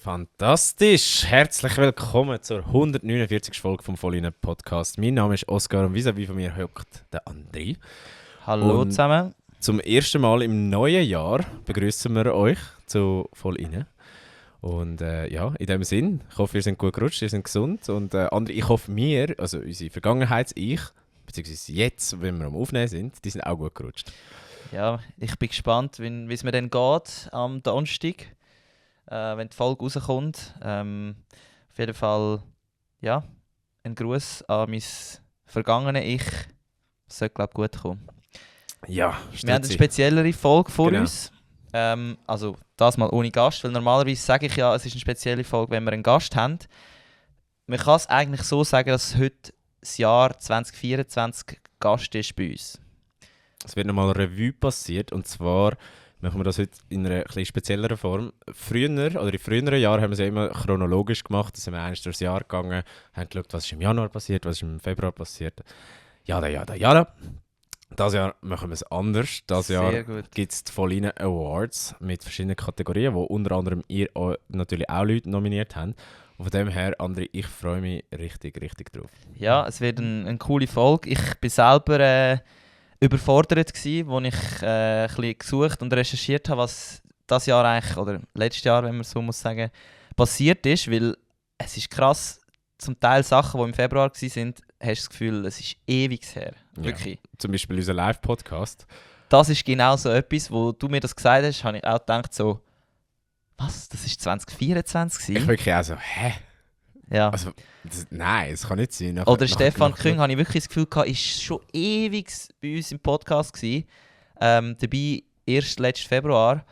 Fantastisch! Herzlich willkommen zur 149. Folge vom Volline Podcast. Mein Name ist Oskar und vis-à-vis von mir hockt der André. Hallo Und zusammen. Zum ersten Mal im neuen Jahr begrüßen wir euch zu Volline. Und in dem Sinn, ich hoffe, ihr seid gut gerutscht, ihr seid gesund. Und André, ich hoffe, wir, also unsere Vergangenheits-Ich, beziehungsweise jetzt, wenn wir am Aufnehmen sind, die sind auch gut gerutscht. Ja, ich bin gespannt, wie es mir dann geht am Donnerstag, wenn die Folge rauskommt. Auf jeden Fall, ja, ein Gruß an mein vergangenes Ich. Das sollte, glaube ich, gut kommen. Ja, Wir haben eine speziellere Folge vor Genau. uns. Also das mal ohne Gast, weil normalerweise sage ich ja, es ist eine spezielle Folge, wenn wir einen Gast haben. Man kann es eigentlich so sagen, dass heute das Jahr 2024 Gast ist bei uns. Es wird nochmal Revue passiert und zwar machen wir das heute in einer etwas spezielleren Form. Früher, oder in früheren Jahren haben wir es ja immer chronologisch gemacht, da sind wir einmal durchs Jahr gegangen, haben geschaut, was ist im Januar passiert, was ist im Februar passiert. Jada. Dieses Jahr machen wir es anders. Dieses Jahr Sehr gut. gibt es die Volline Awards mit verschiedenen Kategorien, wo unter anderem ihr natürlich auch Leute nominiert habt. Und von dem her, André, ich freue mich richtig drauf. Ja, es wird eine coole Folge. Ich bin selber überfordert gsi, als ich ein bisschen gesucht und recherchiert habe, was das Jahr eigentlich, oder letztes Jahr, wenn man so muss sagen, passiert ist, weil es ist krass, zum Teil Sachen, die im Februar waren, hast du das Gefühl, es ist ewig her. Wirklich. Ja, zum Beispiel unser Live-Podcast. Das ist genau so etwas, wo du mir das gesagt hast, habe ich auch gedacht so, was, das ist 2024 Ich gewesen? wirklich auch so, hä? Ja. Also, nein, das kann nicht sein. Oder Stefan Küng, habe ich wirklich das Gefühl gehabt, ist schon ewig bei uns im Podcast gewesen. Dabei erst letzten Februar.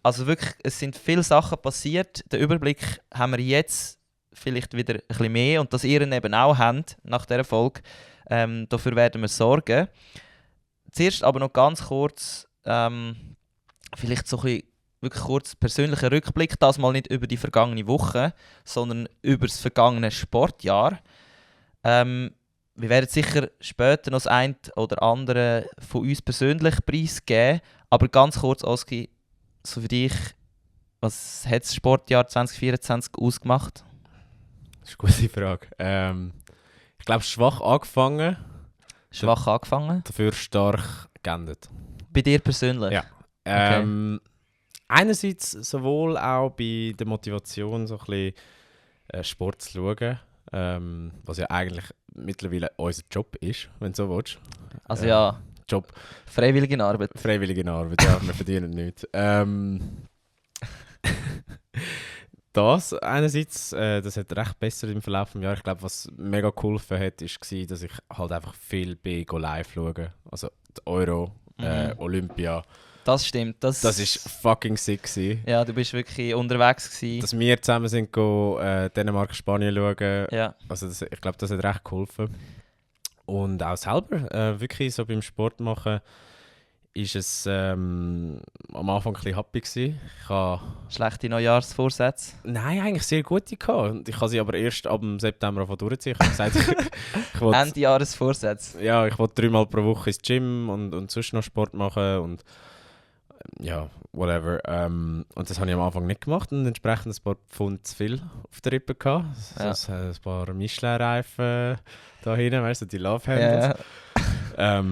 Also wirklich, es sind viele Sachen passiert. Den Überblick haben wir jetzt vielleicht wieder ein bisschen mehr und dass ihr ihn eben auch habt nach dieser Folge. Dafür werden wir sorgen. Zuerst aber noch ganz kurz, vielleicht so ein bisschen wirklich kurz persönlicher Rückblick, das mal nicht über die vergangene Woche, sondern über das vergangene Sportjahr. Wir werden sicher später noch das eine oder andere von uns persönlich preisgeben, aber ganz kurz, Oski, so für dich, was hat das Sportjahr 2024 ausgemacht? Das ist eine gute Frage. Ich glaube, schwach angefangen, Schwach angefangen? dafür stark geendet. Bei dir persönlich? Ja. Einerseits sowohl auch bei der Motivation, so ein bisschen Sport zu schauen, was ja eigentlich mittlerweile unser Job ist, wenn du so willst. Also ja, Job, freiwillige Arbeit. freiwillige Arbeit, ja, wir verdienen nichts. Das einerseits, das hat recht besser im Verlauf des Jahres. Ich glaube, was mega geholfen hat, war, dass ich halt einfach viel bin live schauen. Also die Euro, Olympia. Das stimmt. Das ist fucking sick gewesen. Ja, du bist wirklich unterwegs gewesen. Dass wir zusammen sind, Dänemark, Spanien schauen. Ja. Also ich glaube, das hat recht geholfen. Und auch selber, wirklich so beim Sport machen, ist es am Anfang ein bisschen happy gewesen. Ich habe Schlechte Neujahrsvorsätze? Nein, eigentlich sehr gute gehabt. Und ich habe sie aber erst ab dem September durchziehen. Ich habe gesagt, ich will, Endjahresvorsätze? ja, ich will 3-mal pro Woche ins Gym und sonst noch Sport machen und ja, whatever. Und das habe ich am Anfang nicht gemacht und entsprechend ein paar Pfund zu viel auf der Rippe gehabt. Ja. Also, ein paar Michelin-Reifen da hinten, weißt du, die Love Handles. Ja.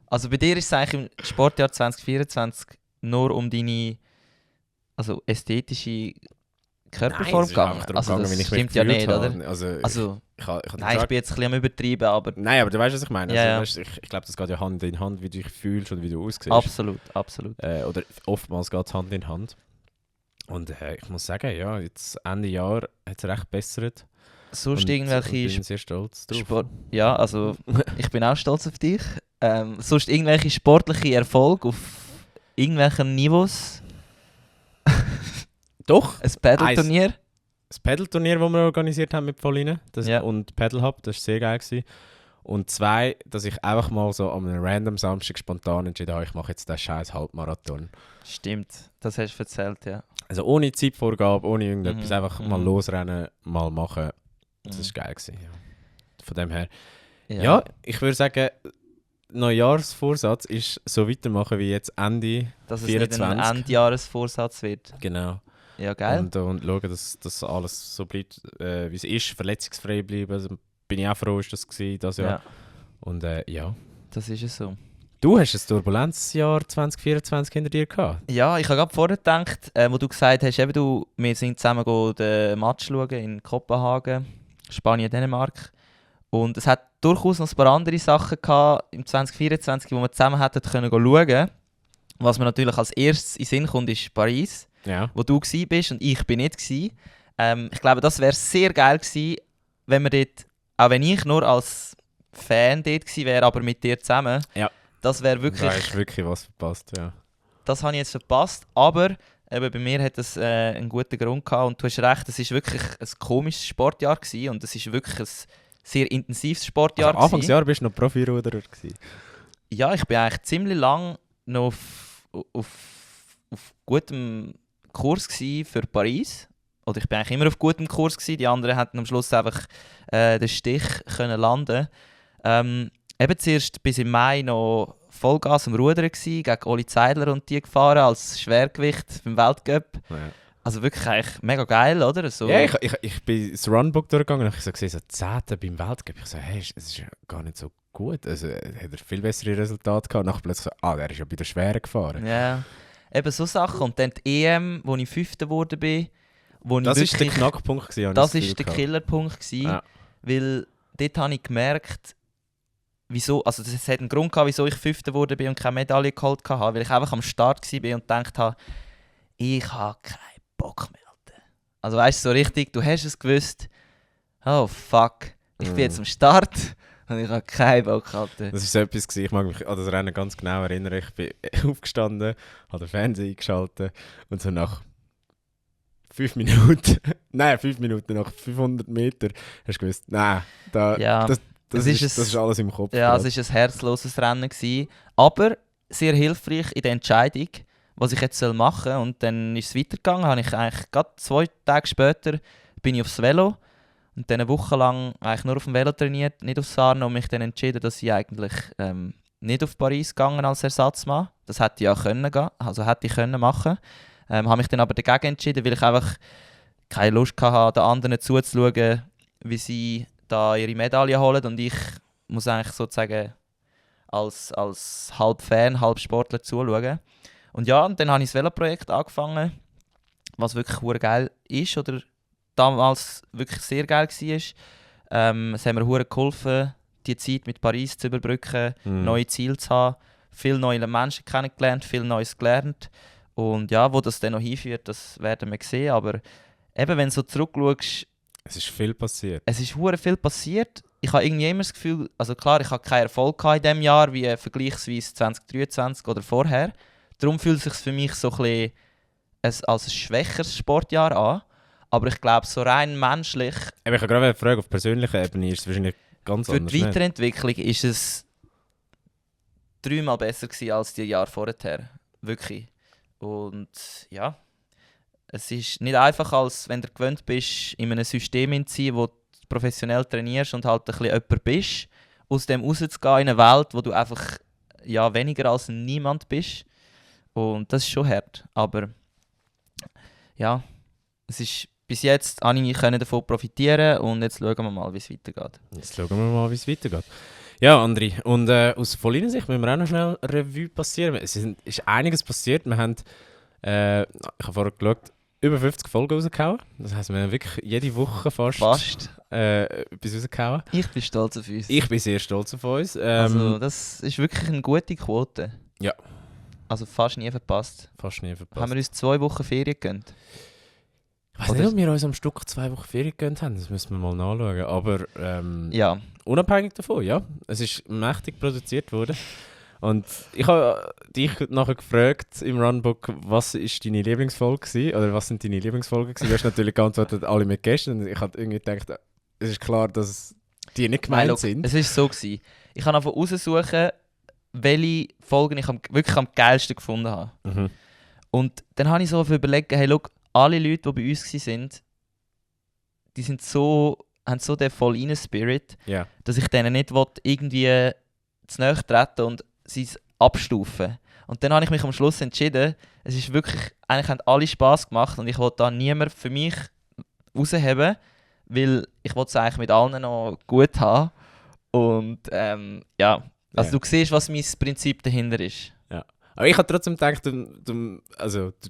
Also bei dir ist es eigentlich im Sportjahr 2024 nur um deine ästhetische Körperform gegangen? Also Das wie ich stimmt mich ja gefühlt nicht, habe. oder? Also, Also, ich habe nein, ich bin jetzt ein bisschen am Übertreiben, aber Nein, aber du weißt, was ich meine. Ja, Also, weißt, ich glaube, das geht ja Hand in Hand, wie du dich fühlst und wie du aussiehst. absolut. Oder oftmals geht es Hand in Hand. Und ich muss sagen, ja, jetzt Ende Jahr hat es recht bessert. Sonst Und irgendwelche ich bin sehr stolz drauf. Sport... Ja, also ich bin auch stolz auf dich. Sonst irgendwelche sportliche Erfolge auf irgendwelchen Niveaus? Doch, Ein Paddle-Turnier? das Paddle-Turnier, das wir organisiert haben mit Pauline Ja. und Paddle Hub, das war sehr geil gewesen. Und 2, dass ich einfach mal so an einem random Samstag spontan entschieden habe, ich mache jetzt den scheiß Halbmarathon. Stimmt, das hast du erzählt, ja. Also ohne Zeitvorgabe, ohne irgendetwas, Mhm. einfach mal Mhm. losrennen, mal machen. Das Mhm. war geil gewesen, ja. Von dem her. Ja, ich würde sagen, Neujahrsvorsatz ist so weitermachen wie jetzt Ende dass es nicht ein 24. Endjahresvorsatz wird. Genau. Ja, geil. Und schauen, dass alles so bleibt, wie es ist, verletzungsfrei bleiben. Also, bin ich auch froh, ist das gewesen, das Jahr. Ja, Und ja. das ist es so. Du hast ein Turbulenzjahr 2024 hinter dir gehabt. Ja, ich habe gerade vorher gedacht, wo du gesagt hast, eben wir sind zusammen den Match schauen in Kopenhagen, Spanien, Dänemark. Und es hat durchaus noch ein paar andere Sachen gehabt im 2024, die wir zusammen hätten schauen. Was mir natürlich als erstes in den Sinn kommt, ist Paris, Ja. wo du bist und ich bin nicht gsi. Ich glaube, das wäre sehr geil gewesen, wenn wir dort, auch wenn ich nur als Fan dort gewesen wäre, aber mit dir zusammen. Ja. Das wäre wirklich... Da hast wirklich was verpasst, ja. Das habe ich jetzt verpasst, aber eben bei mir hat es einen guten Grund gehabt und du hast recht, es war wirklich ein komisches Sportjahr gewesen und es ist wirklich ein sehr intensives Sportjahr. Also Anfangsjahr bist du noch Profiruderer gewesen. Ja, ich bin eigentlich ziemlich lang noch auf gutem Kurs gewesen für Paris. Oder ich bin eigentlich immer auf gutem Kurs gewesen. Die anderen hatten am Schluss einfach den Stich können landen. Eben zuerst bis im Mai noch Vollgas am Rudern gewesen, gegen Oli Zeidler und die gefahren als Schwergewicht beim Weltcup. Ja. Also wirklich eigentlich mega geil, oder? So. Ja, ich bin das Runbook durchgegangen und ich so gesehen, so 10. beim Weltcup. Ich so, hey, es ist ja gar nicht so gut. Also hat er viel bessere Resultate gehabt. Nachher plötzlich so, der ist ja bei der Schweren gefahren. Ja, eben so Sachen. Und dann die EM, wo ich Fünfter geworden bin. Das war der Knackpunkt gewesen. Das war der Killerpunkt gewesen, Ja. weil dort habe ich gemerkt, wieso, also das hat einen Grund gehabt, wieso ich Fünfter geworden bin und keine Medaille geholt habe, weil ich einfach am Start war und gedacht habe, ich habe keinen Bock mehr. Alter. Also weißt du, so richtig, du hast es gewusst, oh fuck, ich bin jetzt am Start und ich habe keinen Bock. Alter. Das war so etwas gewesen. Ich mag mich an das Rennen ganz genau erinnern. Ich bin aufgestanden, habe den Fernseher eingeschaltet und so nach 5 Minuten, nein, 5 Minuten, nach 500 Metern hast du gewusst, nein, Ja. das ist alles im Kopf. Ja, gerade. es war ein herzloses Rennen gewesen, aber sehr hilfreich in der Entscheidung, was ich jetzt machen soll. Und dann ist es weitergegangen. Habe ich eigentlich gerade 2 Tage später bin ich aufs Velo und dann eine Woche lang eigentlich nur auf dem Velo trainiert, nicht auf Sarno, und mich dann entschieden, dass ich eigentlich nicht auf Paris gegangen als Ersatzmann. Das hätte ich ja können gehen, also hätte ich können machen. Habe mich dann aber dagegen entschieden, weil ich einfach keine Lust hatte, den anderen zuzuschauen, wie sie da ihre Medaille holen, und ich muss eigentlich sozusagen als halb Fan, halb Sportler zuschauen. Und ja, und dann habe ich das Veloprojekt angefangen, was wirklich hure geil ist oder damals wirklich sehr geil war. Es hat mir hure geholfen, die Zeit mit Paris zu überbrücken, neue Ziele zu haben, viele neue Menschen kennengelernt, viel Neues gelernt. Und ja, wo das dann noch hinführt, das werden wir sehen. Aber eben, wenn du so zurückschaust, Es ist viel passiert. es ist hure viel passiert. Ich habe irgendwie immer das Gefühl, also klar, ich habe keinen Erfolg in diesem Jahr, wie vergleichsweise 2023 oder vorher. Darum fühlt es sich für mich so ein bisschen als ein schwächeres Sportjahr an. Aber ich glaube, so rein menschlich, Aber ich habe gerade eine Frage, auf persönlicher Ebene ist es wahrscheinlich ganz für anders. die nicht? Weiterentwicklung ist es 3-mal besser gewesen als die Jahre vorher. Wirklich. Und ja, es ist nicht einfach, als wenn du gewöhnt bist, in einem System hinzuziehen, wo du professionell trainierst und halt ein bisschen jemand bist, aus dem rauszugehen in eine Welt, wo du einfach ja, weniger als niemand bist. Und das ist schon hart. Aber ja, es ist, bis jetzt habe ich davon profitieren und jetzt schauen wir mal, wie es weitergeht. Jetzt schauen wir mal, wie es weitergeht. Ja, André, und aus Vollinensicht müssen wir auch noch schnell Revue passieren. Es ist einiges passiert. Wir haben, ich habe vorher geschaut, über 50 Folgen rausgehauen. Das heisst, wir haben wirklich jede Woche fast etwas rausgehauen. Ich bin stolz auf uns. Ich bin sehr stolz auf uns. Also, das ist wirklich eine gute Quote. Ja. Also fast nie verpasst. Fast nie verpasst. Haben wir uns 2 Wochen Ferien gegönnt? Ich weiß nicht, ob wir uns am Stück 2 Wochen Ferien gegönnt haben. Das müssen wir mal nachschauen. Aber Ja. unabhängig davon, ja. Es ist mächtig produziert worden. Und ich habe dich nachher gefragt im Runbook, was ist deine Lieblingsfolge gewesen? Oder was sind deine Lieblingsfolgen gewesen? Du hast natürlich geantwortet, alle mit Gästen. Und ich habe irgendwie gedacht, es ist klar, dass die nicht gemeint Nein, sind. Es war so gewesen. Ich habe einfach raussuchen, welche Folgen ich wirklich am geilsten gefunden habe. Mhm. Und dann habe ich so überlegt, hey, look, alle Leute, die bei uns waren, die sind haben so den Voll-Rein-Spirit, Ja. dass ich denen nicht irgendwie zu nahe treten und sie abstufen. Und dann habe ich mich am Schluss entschieden, es ist wirklich, eigentlich haben alle Spass gemacht und ich wollte da niemand für mich rausheben, weil ich wollte es eigentlich mit allen noch gut haben. Und ja, also du siehst, was mein Prinzip dahinter ist. Ja. Aber ich habe trotzdem gedacht, du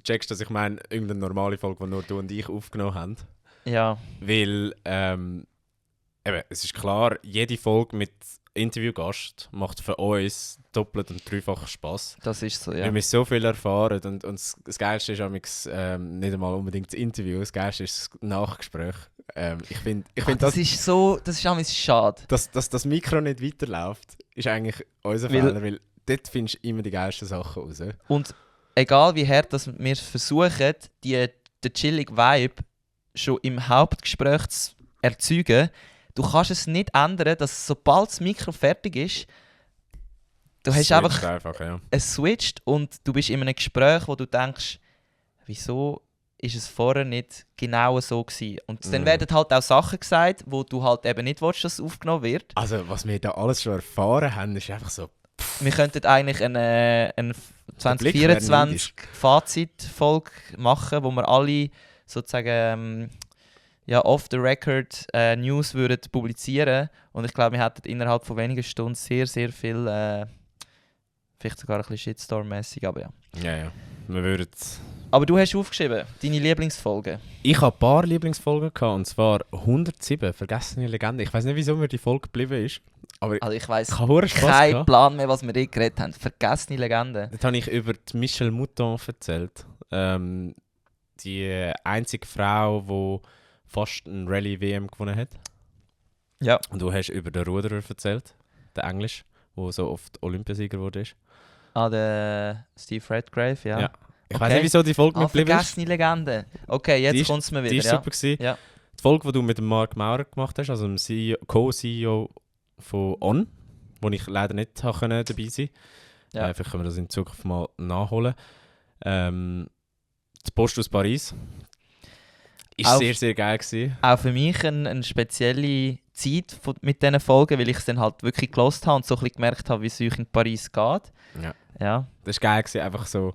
checkst, dass ich meine, irgendeine normale Folge, die nur du und ich aufgenommen haben. Ja. Weil, eben, es ist klar, jede Folge mit Interviewgast macht für uns doppelt und dreifach Spass. Das ist so, ja. Wir haben so viel erfahren und das Geilste ist nicht einmal unbedingt das Interview, das Geilste ist das Nachgespräch. Ich finde, das ist auch schade. Dass das Mikro nicht weiterläuft, ist eigentlich unser Fehler, weil dort findest du immer die geilsten Sachen raus. Und egal wie hart dass wir versuchen, den chilligen Vibe schon im Hauptgespräch zu erzeugen, du kannst es nicht ändern, dass sobald das Mikro fertig ist, du hast einfach ja. es switcht und du bist in einem Gespräch, wo du denkst, wieso ist es vorher nicht genau so gewesen? Und dann werden halt auch Sachen gesagt, wo du halt eben nicht willst, dass es aufgenommen wird. Also was wir da alles schon erfahren haben, ist einfach so... Wir könnten eigentlich eine 2024 Fazitfolge machen, wo wir alle sozusagen off the record News würden publizieren. Und ich glaube, wir hätten innerhalb von wenigen Stunden sehr, sehr viel, vielleicht sogar ein bisschen Shitstorm-mäßig, aber ja. Ja, wir würden... Aber du hast aufgeschrieben, deine Lieblingsfolgen. Ich habe ein paar Lieblingsfolgen gehabt, und zwar 107, Vergessene Legende. Ich weiß nicht, wieso mir die Folge geblieben ist. Aber also ich weiss keinen Plan mehr, was wir dort geredet haben. Vergessene Legende. Dort habe ich über die Michelle Mouton erzählt. Die einzige Frau, die fast eine Rallye-WM gewonnen hat. Ja. Und du hast über den Ruderer erzählt, den Englisch, der so oft Olympiasieger wurde. Der Steve Redgrave, ja. Ich weiß nicht, wieso die Folge mitgeblieben ist. Vergessene Legende. Okay, jetzt kommt es mir wieder. Die war super gewesen. Ja. Die Folge, die du mit dem Mark Maurer gemacht hast, also dem Co-CEO von On, wo ich leider nicht dabei sein konnte. Ja. Vielleicht können wir das in Zukunft mal nachholen. Die Post aus Paris war sehr, sehr geil gewesen. Auch für mich eine spezielle Zeit mit diesen Folgen, weil ich es dann halt wirklich gehört habe und so ein bisschen gemerkt habe, wie es euch in Paris geht. Ja. Das war geil gewesen, einfach so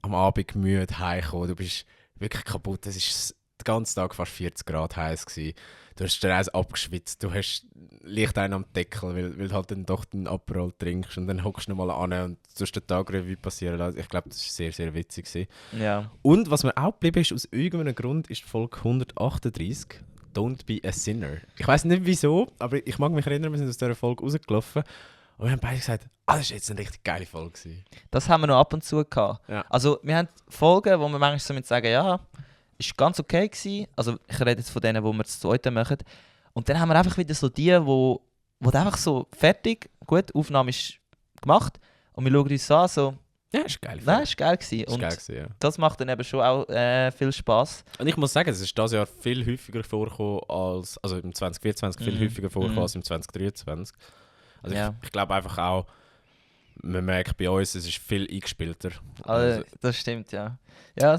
am Abend müde heimkommen. Du bist wirklich kaputt. Es war den ganzen Tag fast 40 Grad heiß gewesen. Du hast dir eins abgeschwitzt. Du hast leicht einen am Deckel, weil du halt dann doch den Aperol trinkst und dann hockst du nochmal an und du hast den Tag Revue passieren lassen. Ich glaube, das war sehr, sehr witzig gewesen. Ja. Und was mir auch geblieben ist, aus irgendeinem Grund, ist die Folge 138, «Don't be a sinner». Ich weiß nicht wieso, aber ich mag mich erinnern, wir sind aus dieser Folge rausgelaufen und wir haben beide gesagt, das war jetzt eine richtig geile Folge gewesen. Das haben wir noch ab und zu gehabt. Ja. Also wir haben Folgen, wo wir manchmal so mit sagen, ja, ist ganz okay gewesen. Also ich rede jetzt von denen, wo wir das zweite machen. Und dann haben wir einfach wieder so die, wo einfach so fertig, gut, Aufnahme ist gemacht und wir schauen uns an, so, ja, ist geil. Nein, ist geil gewesen. Ist geil gewesen, ja. Das macht dann eben schon auch viel Spass. Und ich muss sagen, es ist dieses Jahr viel häufiger vorgekommen also im 2024 viel häufiger vorgekommen als im 2023. Also ich glaube einfach auch, man merkt bei uns, es ist viel eingespielter. Also, das stimmt, ja. Ja.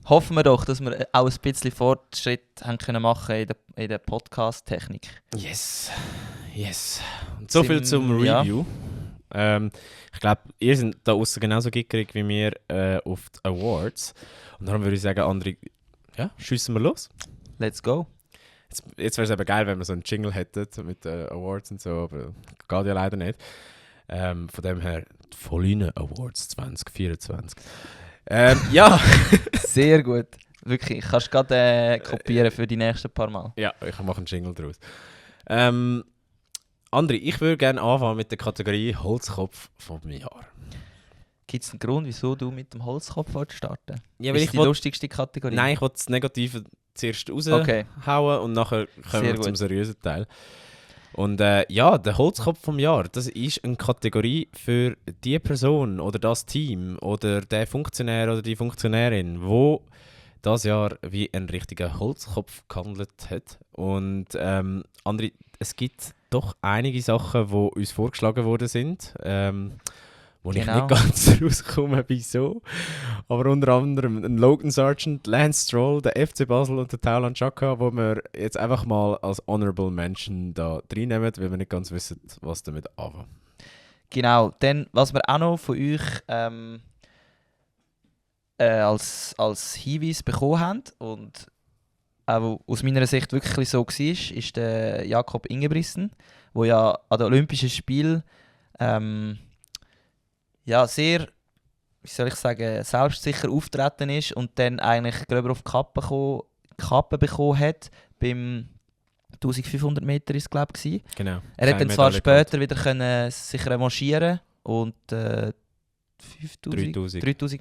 Hoffen wir doch, dass wir auch ein bisschen Fortschritt haben können machen in der Podcast-Technik. Yes. Und so viel zum Review. Ich glaube, ihr seid da außen genauso gickerig wie wir auf die Awards. Und darum würde ich sagen, André, schiessen wir los. Let's go. Jetzt wäre es eben geil, wenn wir so einen Jingle hätten mit Awards und so, aber geht ja leider nicht. Von dem her, die Volline Awards 2024. Ja. Sehr gut. Wirklich, kannst du gerade kopieren für die nächsten paar Mal. Ja, ich mache einen Jingle daraus. André, ich würde gerne anfangen mit der Kategorie Holzkopf vom Jahr. Gibt es einen Grund, wieso du mit dem Holzkopf starten willst? Ja, ist die lustigste Kategorie? Nein, ich will das Negative zuerst raushauen und nachher kommen wir zum seriösen Teil. Und der Holzkopf vom Jahr, das ist eine Kategorie für die Person oder das Team oder der Funktionär oder die Funktionärin, wo das Jahr wie ein richtiger Holzkopf gehandelt hat. Und André, es gibt doch einige Sachen, die uns vorgeschlagen worden sind, wo ich nicht ganz rauskomme, wieso. Aber unter anderem ein Logan Sargent, Lance Stroll, der FC Basel und der Taulan Chaka, wo wir jetzt einfach mal als Honorable Mention da reinnehmen, weil wir nicht ganz wissen, was damit anfangen. Genau, dann, was wir auch noch von euch als Hinweis bekommen haben und auch aus meiner Sicht wirklich so war, ist der Jakob Ingebrigtsen, der ja an den Olympischen Spielen sehr, wie soll ich sagen, selbstsicher auftreten ist und dann eigentlich gröber auf die Kappe bekommen hat beim 1500 Meter ist es, glaube ich. Genau. Er hat dann zwar später wieder sich revanchieren und 3000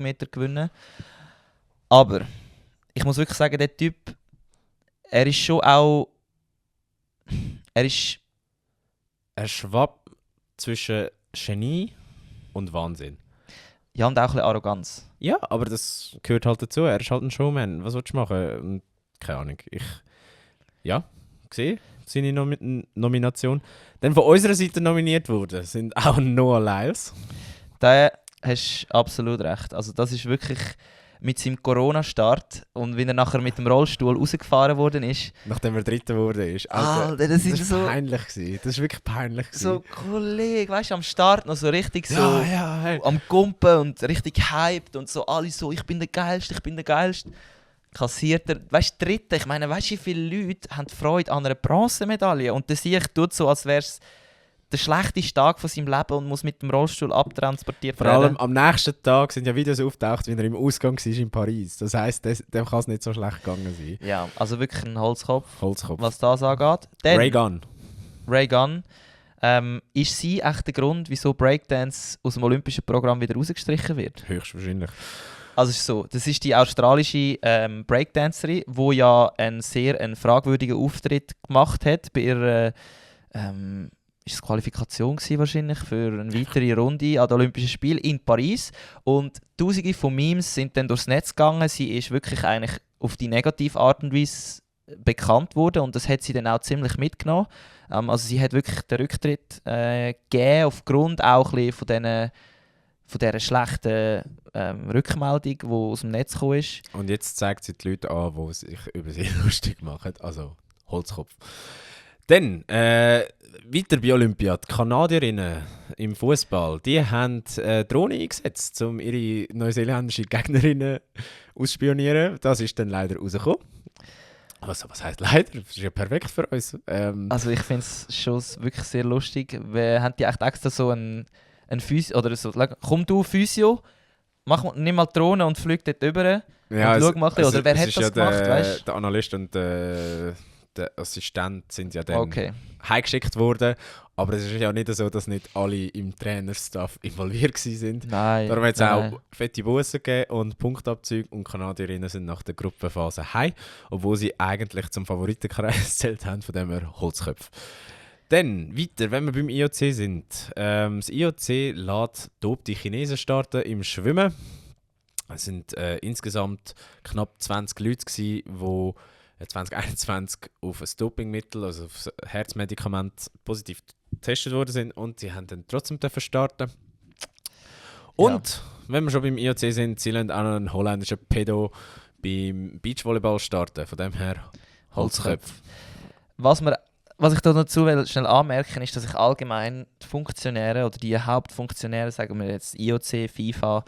Meter gewinnen. Aber ich muss wirklich sagen, der Typ, er ist schon auch... Er schwappt zwischen Genie und Wahnsinn. Ja, und auch ein bisschen Arroganz. Ja, aber das gehört halt dazu. Er ist halt ein Showman. Was willst du machen? Und, keine Ahnung. Ja, gesehen seine Nomination. Dann von unserer Seite nominiert worden sind auch Noah Lyles. Da hast du absolut recht. Also das ist wirklich mit seinem Corona-Start und wie er nachher mit dem Rollstuhl rausgefahren worden ist. Nachdem er Dritter wurde ist. Alter, das ist so peinlich gewesen. Das ist wirklich peinlich gewesen. So, Kollege, weißt du, am Start noch so richtig so hey. am Gumpen und richtig hyped und so alle so, ich bin der Geilste. Kassiert er, weißt du, Dritte, ich meine, weißt du, wie viele Leute haben Freude an einer Bronzemedaille und der Sieg tut so, als wäre es der schlechteste Tag von seinem Leben und muss mit dem Rollstuhl abtransportiert werden. Vor allem am nächsten Tag sind ja Videos auftaucht, wie er im Ausgang war in Paris. Das heisst, dem kann es nicht so schlecht gegangen sein. Ja, also wirklich ein Holzkopf. Was das angeht. Dann, Ray Gunn. Ist sie echt der Grund, wieso Breakdance aus dem olympischen Programm wieder rausgestrichen wird? Höchstwahrscheinlich. Also es ist so, das ist die australische Breakdancerin, die ja einen sehr fragwürdigen Auftritt gemacht hat bei ihrer ist es Qualifikation wahrscheinlich für eine weitere Runde an den Olympischen Spielen in Paris. Und Tausende von Memes sind dann durchs Netz gegangen. Sie ist wirklich eigentlich auf die negative Art und Weise bekannt worden und das hat sie dann auch ziemlich mitgenommen. Also sie hat wirklich den Rücktritt gegeben aufgrund auch ein bisschen von dieser schlechten Rückmeldung, die aus dem Netz gekommen ist. Und jetzt zeigt sie die Leute an, die sich über sie lustig machen. Also Holzkopf. Dann, weiter bei Olympia. Die Kanadierinnen im Fußball, die haben Drohnen eingesetzt, um ihre neuseeländischen Gegnerinnen auszuspionieren. Das ist dann leider rausgekommen. Also, was heisst leider? Das ist ja perfekt für uns. Also ich finde es schon wirklich sehr lustig. Wir haben die echt extra so ein Physio, oder so, komm du Physio, nimm mal die Drohne und flieg dort rüber ja, und schau mal ein bisschen. Oder wer hat das gemacht, weißt du? Der Analyst und der Assistent sind ja dann heimgeschickt worden. Aber es ist ja nicht so, dass nicht alle im Trainerstaff involviert waren. Nein. Darum hat es auch fette Bussen gegeben und Punktabzüge und die Kanadierinnen sind nach der Gruppenphase heim, obwohl sie eigentlich zum Favoritenkreis gezählt haben, von dem her Holzköpfe. Dann weiter, wenn wir beim IOC sind. Das IOC lässt die Chinesen starten im Schwimmen. Es sind insgesamt knapp 20 Leute, die 2021 auf ein Dopingmittel, also auf ein Herzmedikament, positiv getestet worden sind und sie haben dann trotzdem starten. Und wenn wir schon beim IOC sind, sie lassen auch noch einen holländischen Pedo beim Beachvolleyball starten. Von dem her Holzköpfe. Was ich da dazu schnell anmerken ist, dass ich allgemein die Funktionäre oder die Hauptfunktionäre, sagen wir jetzt IOC, FIFA,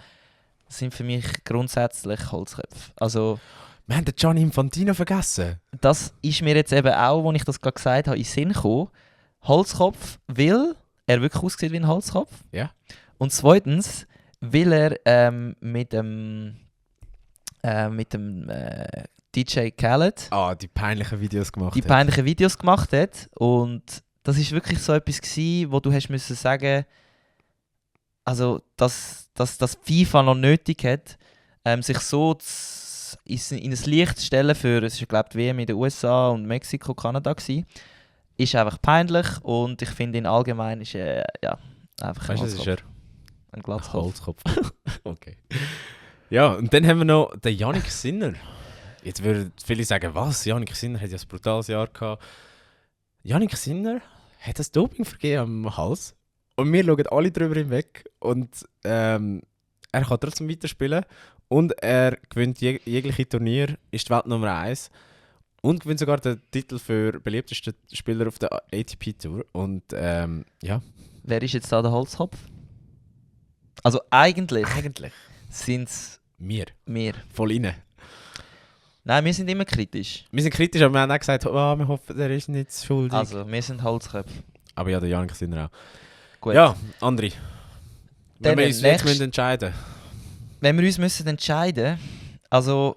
sind für mich grundsätzlich Holzköpfe. Also, wir haben den Gianni Infantino vergessen. Das ist mir jetzt eben auch, als ich das gerade gesagt habe, in den Sinn gekommen. Holzkopf, weil er wirklich aussieht wie ein Holzkopf. Ja. Und zweitens, weil er mit dem DJ Khaled die peinlichen Videos gemacht hat. Und das ist wirklich so etwas gewesen, wo du hast müssen sagen, also dass FIFA noch nötig hat, sich so in ein Licht zu stellen für, es war glaube ich die WM in den USA und Mexiko, Kanada gewesen, ist einfach peinlich und ich finde ihn allgemein ist einfach ein Holzkopf. Ein Holzkopf. Okay. Ja, und dann haben wir noch den Jannik Sinner. Jetzt würden viele sagen, was? Jannik Sinner hat ja ein brutales Jahr gehabt. Jannik Sinner hat das Doping vergeben am Hals. Und wir schauen alle drüber hinweg. Und er kann trotzdem weiterspielen. Und er gewinnt jegliche Turnier, ist die Welt Nummer 1. Und gewinnt sogar den Titel für beliebtesten Spieler auf der ATP-Tour. Und ja. Wer ist jetzt da der Holzkopf? Also eigentlich Eigentlich. sind es Wir. wir. Voll rein. Nein, wir sind immer kritisch. Wir sind kritisch, aber wir haben auch gesagt, wir hoffen, der ist nicht schuldig. Also, wir sind Holzköpfe. Aber ja, der Janik sind wir auch. Gut. Ja, André. Wenn Dann wir uns jetzt nächst- müssen entscheiden Wenn wir uns müssen entscheiden, also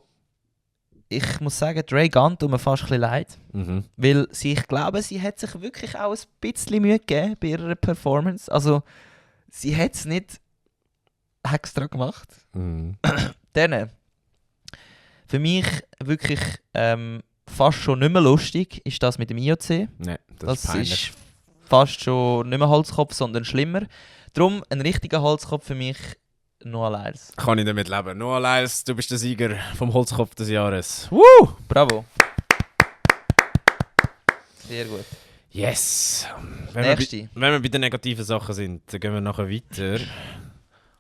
ich muss sagen, Dre Gunn tut mir fast ein bisschen leid. Mhm. Weil ich glaube, sie hat sich wirklich auch ein bisschen Mühe gegeben bei ihrer Performance. Also, sie hat es nicht extra gemacht. Mhm. Dann, für mich wirklich fast schon nicht mehr lustig ist das mit dem IOC. Nein, Das ist peinlich. ist fast schon nicht mehr Holzkopf, sondern schlimmer. Darum ein richtiger Holzkopf für mich Noah Lyles. Kann ich damit leben. Noah Lyles, du bist der Sieger vom Holzkopf des Jahres. Bravo. Sehr gut. Yes! Nächste. Wenn wir bei den negativen Sachen sind, dann gehen wir nachher weiter.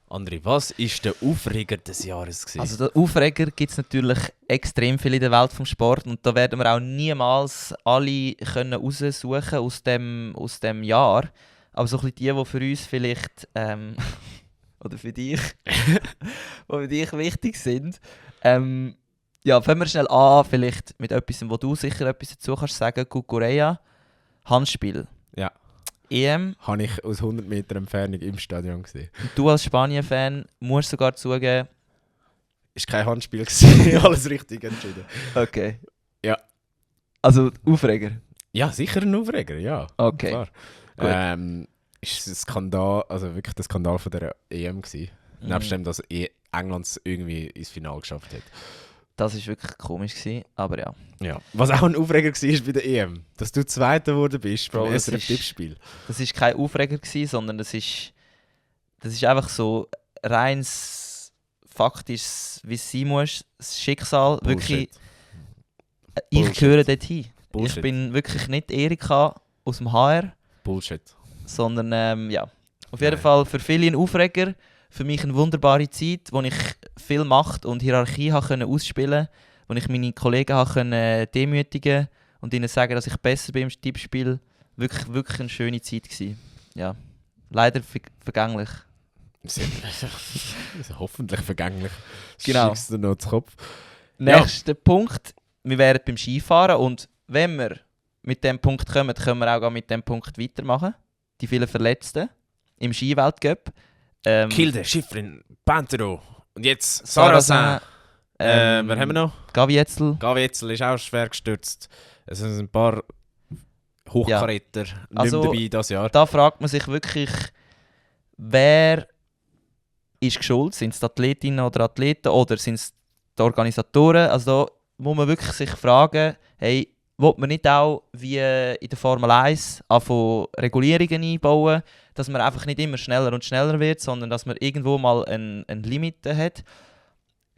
André, was war der Aufreger des Jahres gewesen? Also der Aufreger gibt es natürlich extrem viel in der Welt vom Sport und da werden wir auch niemals alle können raussuchen aus dem Jahr. Aber so ein bisschen die für uns vielleicht oder für dich, die für dich wichtig sind. Ja, fangen wir schnell an, vielleicht mit etwas, wo du sicher etwas dazu kannst sagen. Kukureya, Handspiel. Ja. EM. Habe ich aus 100 Meter Entfernung im Stadion gesehen. Und du als Spanien-Fan musst sogar zugeben. Ist kein Handspiel gewesen. Alles richtig entschieden. Okay. Ja. Also Aufreger. Ja, sicher ein Aufreger, ja. Okay. Klar. Gut. Ist ein Skandal, also wirklich der Skandal von der EM gewesen. Nebst dem, dass England es irgendwie ins Finale geschafft hat. Das war wirklich komisch, aber ja. Ja. Was auch ein Aufreger war bei der EM, dass du Zweiter geworden bist Bro, beim das SRF-Tippspiel. Das war kein Aufreger, sondern das ist einfach so reines faktisches, wie es sein muss, das Schicksal. Wirklich, ich Bullshit. gehöre dorthin. Bullshit. Ich bin wirklich nicht Erika aus dem HR, Bullshit. sondern ja. Auf jeden Nein. Fall für viele ein Aufreger. Für mich eine wunderbare Zeit, wo ich viel Macht und Hierarchie ausspielen konnte, wo ich meine Kollegen demütigen und ihnen sagen, dass ich besser bin im Tippspiel. Wirklich, wirklich eine schöne Zeit gewesen. Ja. Leider vergänglich. Hoffentlich vergänglich. Genau. Schickst du noch zu Kopf. Nächster Punkt. Wir wären beim Skifahren und wenn wir mit dem Punkt kommen, können wir auch mit dem Punkt weitermachen. Die vielen Verletzten im Skiweltcup. Kilde, Schifrin, Pantero und jetzt Sarrazin. Wer haben wir noch? Gavi Etzel. Gavi Etzel ist auch schwer gestürzt. Es sind ein paar Hochkaräter nicht Also, mehr dabei dieses Jahr. Da fragt man sich wirklich, wer ist schuld? Sind es die Athletinnen oder Athleten oder sind es die Organisatoren? Also da muss man wirklich sich fragen, hey, will man nicht auch wie in der Formel 1 anfangen Regulierungen einbauen, dass man einfach nicht immer schneller und schneller wird, sondern dass man irgendwo mal ein Limit hat.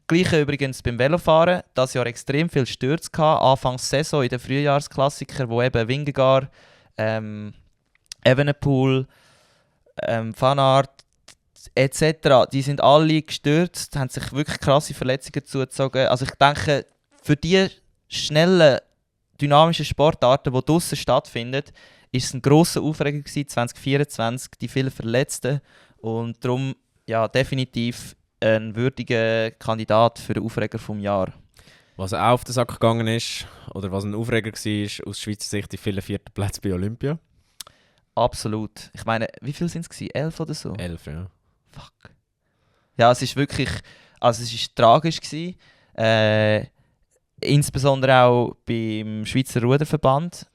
Gleiche übrigens beim Velofahren. Das Jahr extrem viel Stürze gehabt. Anfangs Saison in den Frühjahrsklassiker, wo eben Vingegaard, Evenepoel, Van Aert etc. Die sind alle gestürzt, haben sich wirklich krasse Verletzungen zugezogen. Also ich denke, für die schnellen, dynamischen Sportarten, die draussen stattfinden, ist es ein grosser Aufreger gewesen, 2024, die vielen Verletzten. Und darum ja, definitiv ein würdiger Kandidat für den Aufreger vom Jahr. Was auch auf den Sack gegangen ist, oder was ein Aufreger war, aus Schweizer Sicht die vielen 4. Plätze bei Olympia. Absolut. Ich meine, wie viel sind es? 11 oder so? 11, ja. Fuck. Ja, es ist wirklich, also es ist tragisch gewesen. Insbesondere auch beim Schweizer Ruderverband.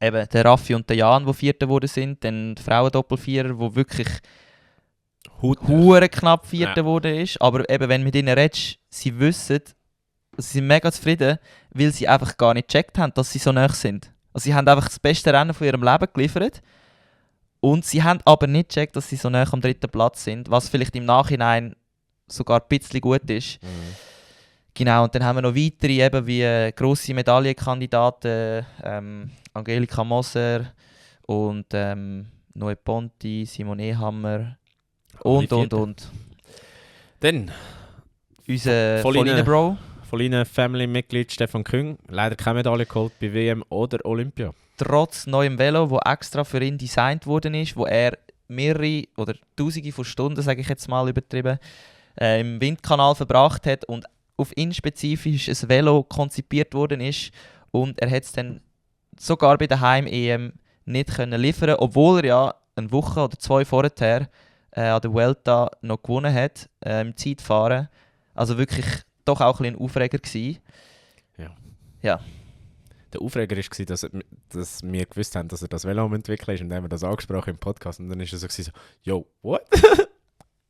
Eben der Raffi und der Jan, die Vierter geworden sind, dann die Frauendoppelvierer, die wirklich hure knapp Vierter geworden ist. Aber eben, wenn du mit ihnen redest, sie wissen, sie sind mega zufrieden, weil sie einfach gar nicht gecheckt haben, dass sie so nahe sind. Also sie haben einfach das beste Rennen von ihrem Leben geliefert und sie haben aber nicht gecheckt, dass sie so nahe am 3. Platz sind, was vielleicht im Nachhinein sogar ein bisschen gut ist. Mhm. Genau, und dann haben wir noch weitere, eben wie grosse Medaillenkandidaten, Angelika Moser und Noe Ponti, Simon Ehammer und. Dann, Unser Voll rein. Volline-Bro. von Ihnen Family-Mitglied Stefan Küng, leider keine Medaille geholt bei WM oder Olympia. Trotz neuem Velo, wo extra für ihn designt worden ist, wo er mehrere oder Tausende von Stunden, sage ich jetzt mal übertrieben, im Windkanal verbracht hat und auf ihn spezifisch ein Velo konzipiert worden ist und er hat es dann sogar bei der Heim-EM nicht können liefern, obwohl er ja eine Woche oder 2 vorher an der Vuelta noch gewonnen hat im Zeitfahren. Also wirklich doch auch ein Aufreger gewesen. Ja. Der Aufreger war, dass wir gewusst haben, dass er das Velo am entwickeln ist und dann haben wir das angesprochen im Podcast und dann ist er so, yo, what?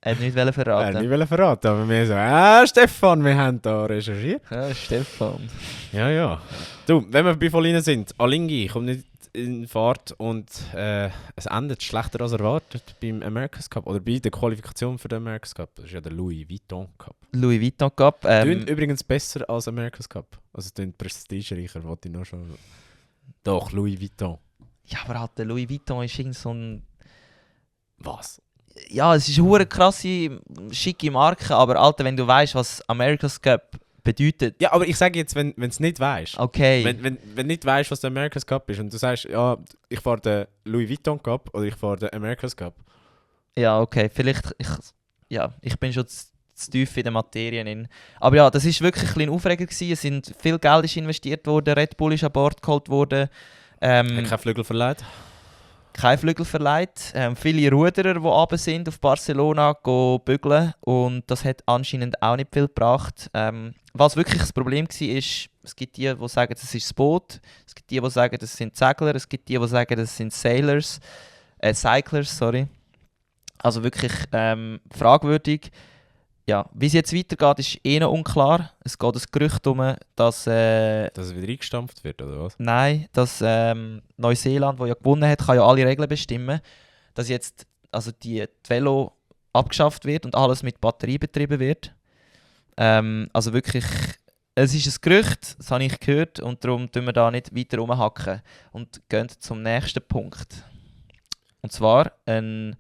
Er hat nicht verraten. Er nicht verraten, aber wir so, Stefan, wir haben da recherchiert. Ja, Stefan. Ja. Du, wenn wir bei Volline sind, Alinghi kommt nicht in Fahrt und es endet schlechter als erwartet beim America's Cup oder bei der Qualifikation für den America's Cup. Das ist ja der Louis Vuitton Cup. Louis Vuitton Cup. Tönt übrigens besser als America's Cup. Also tönt prestigereicher, wollte ich noch schon... Doch, Louis Vuitton. Ja, aber halt, der Louis Vuitton ist irgend so ein... Was? Ja, es ist eine hure krasse, schicke Marke, aber Alter, wenn du weißt, was America's Cup bedeutet... Ja, aber ich sage jetzt, wenn du es nicht weißt. Okay. Wenn du nicht weißt, was der America's Cup ist und du sagst, ja, ich fahre den Louis Vuitton Cup oder ich fahre den America's Cup. Ja, okay, vielleicht... Ich bin schon zu tief in den Materien. Aber ja, das war wirklich ein bisschen Aufreger gewesen. Es sind viel Geld ist investiert worden, Red Bull ist an Bord geholt worden. Hat kein Flügel verleiht? Kein Flügel verleiht. Viele Ruderer, die runter sind auf Barcelona, gehen bügeln. Und das hat anscheinend auch nicht viel gebracht. Was wirklich das Problem war, ist, es gibt die sagen, das ist das Boot. Es gibt die sagen, das sind Segler. Es gibt die sagen, das sind Cyclers. Also wirklich fragwürdig. Ja, wie es jetzt weitergeht, ist noch unklar. Es geht ein Gerücht um, dass... dass es wieder eingestampft wird, oder was? Nein, dass Neuseeland, das ja gewonnen hat, kann ja alle Regeln bestimmen. Dass jetzt also die Velo abgeschafft wird und alles mit Batterie betrieben wird. Also wirklich, es ist ein Gerücht, das habe ich gehört und darum tun wir da nicht weiter rumhacken und gehen zum nächsten Punkt. Und zwar ein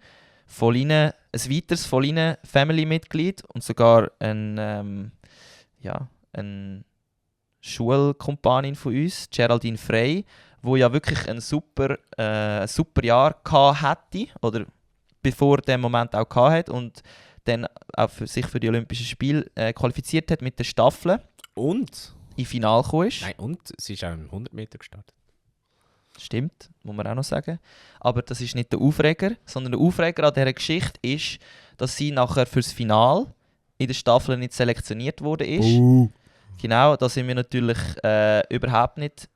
weiteres Volline-Family-Mitglied und sogar eine Schulkumpanin von uns, Geraldine Frey, die ja wirklich ein super Jahr hatte, oder bevor der Moment auch hatte und dann auch sich für die Olympischen Spiele qualifiziert hat mit der Staffel. Und? In Finale gekommen ist. Nein, und sie ist auch im 100 Meter gestartet. Stimmt, muss man auch noch sagen. Aber das ist nicht der Aufreger, sondern der Aufreger an dieser Geschichte ist, dass sie nachher fürs Finale in der Staffel nicht selektioniert wurde. Genau, da sind wir natürlich überhaupt nicht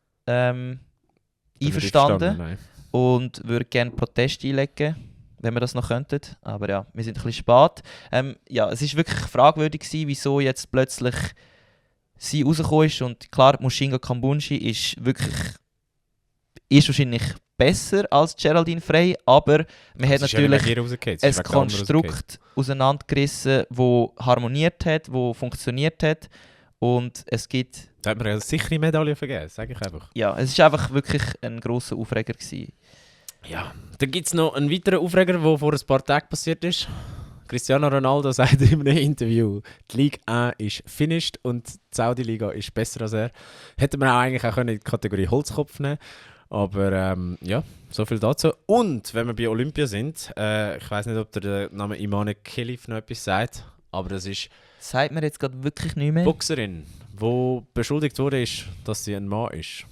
einverstanden und würden gerne Protest einlegen, wenn wir das noch könnten. Aber ja, wir sind ein bisschen spät. Es ist wirklich fragwürdig gewesen, wieso jetzt plötzlich sie rausgekommen ist. Und klar, Mushinga Kambunji ist wahrscheinlich besser als Geraldine Frey, aber man hat natürlich ein Konstrukt auseinandergerissen, das harmoniert hat, das funktioniert hat und es gibt... Da hat man eine sichere Medaille vergeben, sage ich einfach. Ja, es war einfach wirklich ein grosser Aufreger gewesen. Ja, dann gibt es noch einen weiteren Aufreger, der vor ein paar Tagen passiert ist. Cristiano Ronaldo sagt in einem Interview, die Ligue 1 ist finished und die Saudi-Liga ist besser als er. Hätte man auch eigentlich auch in die Kategorie Holzkopf nehmen können. Aber so viel dazu. Und wenn wir bei Olympia sind, ich weiß nicht, ob der Name Imane Khelif noch etwas sagt, aber das ist... Sagt mir jetzt gerade wirklich nicht mehr. Boxerin, die beschuldigt wurde, dass sie ein Mann ist.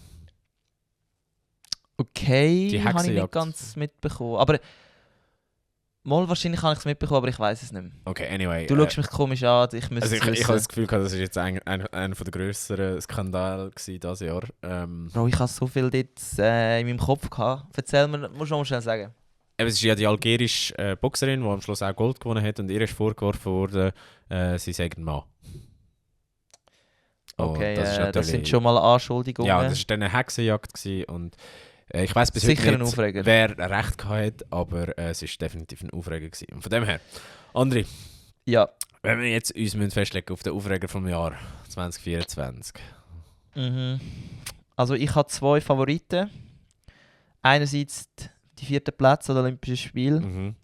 Okay, habe ich nicht ganz mitbekommen. Aber mal wahrscheinlich habe ich es mitbekommen, aber ich weiß es nicht mehr. Okay, anyway. Du schaust mich komisch an, ich müsste es wissen. Ich habe das Gefühl, das war jetzt einer der grösseren Skandale dieses Jahr. Bro, ich habe so viel dort in meinem Kopf gehabt. Erzähl mir, musst du mal schnell sagen. Es ist ja die algerische Boxerin, die am Schluss auch Gold gewonnen hat und ihr ist vorgeworfen worden, sie sei ein Mann. Okay, das sind schon mal Anschuldigungen. Ja, das war dann eine Hexenjagd und ich weiss bis sicher heute nicht, wer recht hatte, aber es war definitiv ein Aufreger gewesen. Und von dem her, André, ja. wenn wir jetzt uns festlegen auf den Aufreger vom Jahr 2024. Also ich habe 2 Favoriten. Einerseits die 4. Platz an den Olympischen Spielen.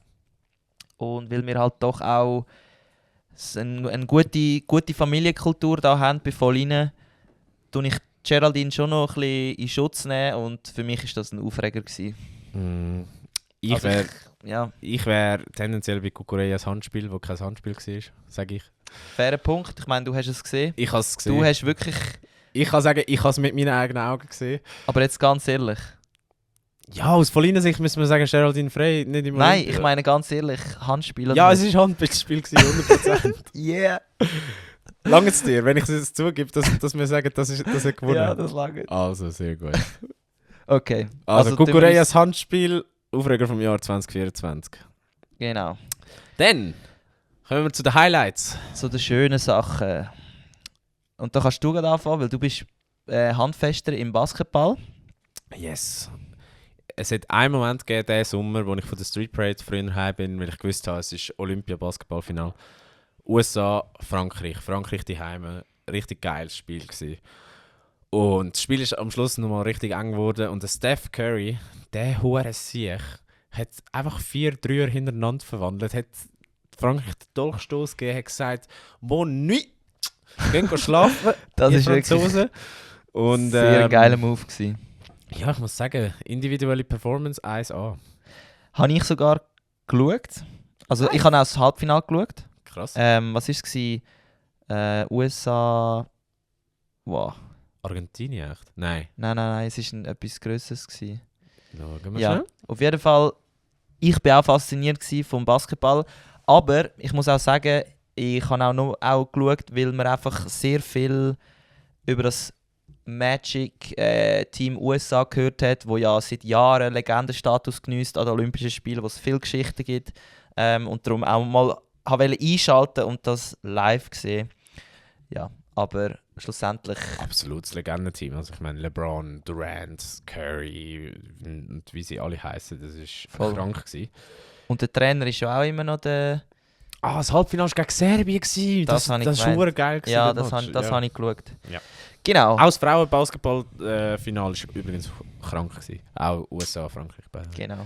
Und weil wir halt doch auch eine gute Familienkultur da haben bei Volline, tue ich Geraldine schon noch ein bisschen in Schutz nehmen und für mich war das ein Aufreger gewesen. Ich Ja, Ich wäre tendenziell bei Kukureyas Handspiel, wo kein Handspiel war, sage ich. fairer Punkt. Ich meine, du hast es gesehen. Ich habe es gesehen. Du hast wirklich... Ich kann sagen, ich habe es mit meinen eigenen Augen gesehen. Aber jetzt ganz ehrlich. Ja, aus Pauliner Sicht müssen wir sagen, Geraldine Frey nicht im Nein, Olympia. ich meine ganz ehrlich, Handspiel. Ja, es war Handspiel, 100%. Yeah. Lange es dir, wenn ich es jetzt zugebe, dass wir sagen, das hat gewonnen. Ja, das lange. Also, sehr gut. Okay. Also Kukureyas Handspiel, Aufreger vom Jahr 2024. Genau. Dann kommen wir zu den Highlights. So die schönen Sachen. Und da kannst du gerade anfangen, weil du bist Handfester im Basketball. Yes. Es hat einen Moment gegeben, diesen Sommer, wo ich von der Street Parade früher heim bin, weil ich gewusst habe, es ist Olympia-Basketballfinale. USA, Frankreich. Frankreich die Heime. Richtig geiles Spiel gewesen. Und das Spiel ist am Schluss nochmal richtig eng geworden. Und der Steph Curry, der hohe Sieg, hat einfach 4 Dreier hintereinander verwandelt. Hat Frankreich den Dolchstoß gegeben, hat gesagt, «Bon nuit! Gehen schlafen!» Das ihr ist wirklich Franzosen. Und, sehr ein geiler Move gewesen. ja, ich muss sagen, individuelle Performance 1A. Habe ich sogar geschaut. Also ich habe auch das Halbfinale geschaut. Krass. Was war es? USA... Wow. Argentinien echt? Nein. Nein, es war etwas Grösseres gewesen. Schauen wir Ja, schnell. auf jeden Fall, ich war auch fasziniert vom Basketball. Aber ich muss auch sagen, ich habe auch geschaut, weil man einfach sehr viel über das Magic Team USA gehört hat, wo ja seit Jahren Legendenstatus genießt an den Olympischen Spielen, wo es viele Geschichten gibt. Und darum auch mal wollte einschalten und das live sehen. Ja, aber schlussendlich... Absolutes Legendenteam. Also ich meine LeBron, Durant, Curry und wie sie alle heißen, das war Voll. krank gewesen. Und der Trainer ist ja auch immer noch der... Ah, das Halbfinale war gegen Serbien gewesen. Das habe ich das gemeint. war geil gewesen, Ja, der das Match. habe ich geschaut. Ja. Genau. Auch das Frauenbasketball-Finale war übrigens krank gewesen. Auch USA, Frankreich. Beide. Genau.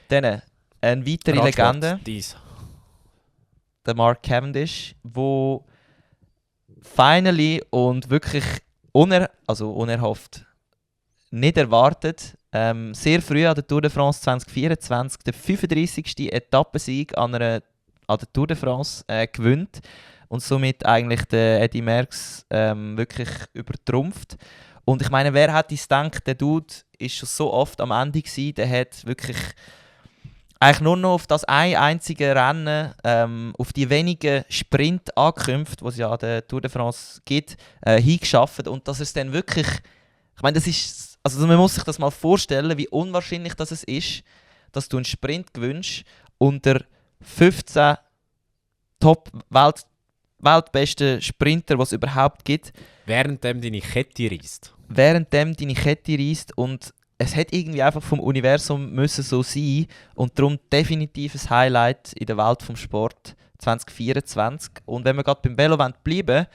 Dann eine weitere Radsport, Legende, dies. der Mark Cavendish, wo finally und wirklich unerhofft, nicht erwartet, sehr früh an der Tour de France 2024 der 35. Etappensieg an der Tour de France gewinnt und somit eigentlich den Eddy Merckx wirklich übertrumpft. Und ich meine, wer hätte es gedacht, der Dude ist schon so oft am Ende gewesen, der hat wirklich eigentlich nur noch auf das einzige Rennen, auf die wenigen Sprint-Ankünfte, die es ja an der Tour de France gibt, hingeschafft. Und dass es dann wirklich, ich meine, das ist, also man muss sich das mal vorstellen, wie unwahrscheinlich das ist, dass du einen Sprint gewinnst unter 15 weltbesten Sprinter, die es überhaupt gibt. Währenddem deine Kette reisst. Währenddem deine Kette reisst und es hat irgendwie einfach vom Universum müssen so sein und darum definitiv ein Highlight in der Welt vom Sport 2024. Und wenn wir gerade beim Velo bleiben,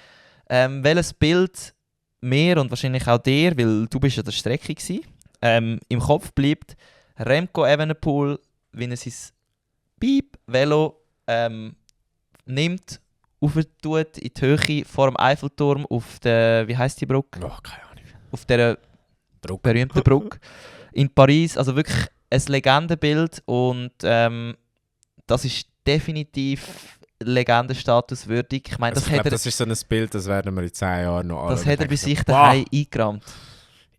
welches Bild mir und wahrscheinlich auch dir, weil du bist ja der Strecke gsi, im Kopf bleibt, Remco Evenepoel, wie er sein Velo nimmt, auftut in die Höhe vor dem Eiffelturm auf der, wie heisst die Brücke? Oh, keine Ahnung. Auf der berühmten Brücke in Paris. Also wirklich ein Legendenbild und das ist definitiv Legendenstatus würdig. Ich meine, Also ich glaube, das ist so ein Bild, das werden wir in 10 Jahren noch alle das hat er bei denken, sich wow. daheim eingerammt.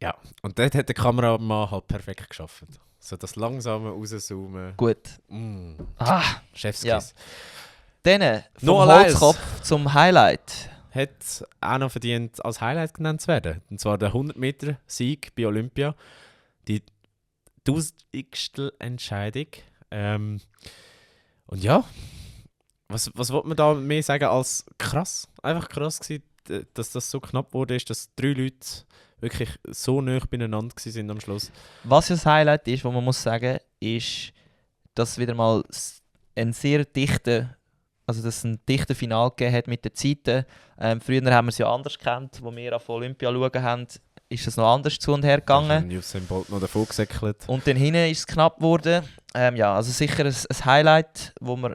Ja, und dort hat der Kameramann halt perfekt geschafft. So das langsame rauszoomen. Gut. Chefskiss. Ja. Dann vom Noah Lyles Holzkopf zum Highlight. hat auch noch verdient, als Highlight genannt zu werden. Und zwar der 100-Meter-Sieg bei Olympia. Die 1000. Entscheidung. Und ja, was will man da mehr sagen als krass? Einfach krass gewesen, dass das so knapp wurde, ist, dass 3 Leute wirklich so nah beieinander sind am Schluss. Was ja das Highlight ist, was man muss sagen, ist, dass es wieder mal ein sehr dichter, also dass es ein dichter Final gegeben hat mit den Zeiten. Früher haben wir es ja anders gekannt, wo wir auf Olympia schauen haben, ist es noch anders zu und her gegangen. Usain Bolt noch davon gesäckelt. Und dann hinten ist es knapp geworden. Ja, also sicher ein Highlight, das man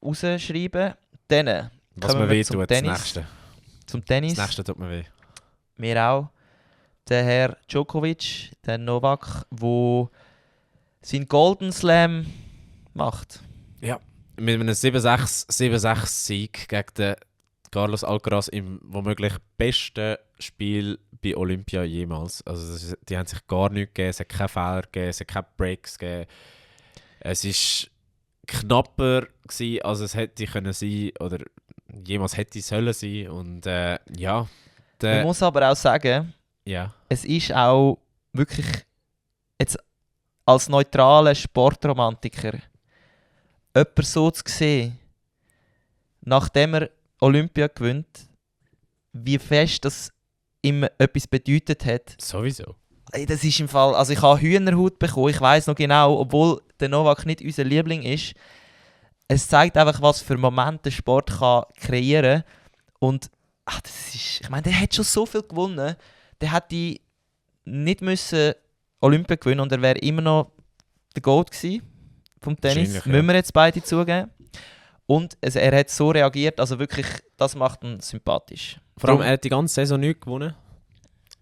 rausschreiben darf. Dann Was kommen mir wir weh zum tut, das Tennis. nächste. Zum Tennis. Das nächste tut mir weh. Mir auch. Der Herr Djokovic, der Novak, wo seinen Golden Slam macht. Ja, mit einem 7-6-Sieg gegen den Carlos Alcaraz im womöglich besten Spiel bei Olympia jemals. Also die haben sich gar nichts gegeben, es hat keine Fehler gegeben, es hat keine Breaks gegeben. Es war knapper gewesen, als es hätte können sein oder jemals hätte sollen sein. Und ja. Man muss aber auch sagen, ja. es ist auch wirklich jetzt als neutraler Sportromantiker jemand so zu sehen, nachdem er Olympia gewinnt, wie fest das ihm etwas bedeutet hat. Sowieso. Ey, das ist im Fall, also ich habe Hühnerhaut bekommen, ich weiss noch genau, obwohl der Novak nicht unser Liebling ist. Es zeigt einfach, was für Momente der Sport kann kreieren kann. Und das ist, ich meine, der hat schon so viel gewonnen, der hätte nicht müssen Olympia gewinnen und er wäre immer noch der Goat gewesen vom Tennis, ja. müssen wir jetzt beide zugeben. Und er hat so reagiert, also wirklich, das macht ihn sympathisch. Vor allem, er hat die ganze Saison nicht gewonnen,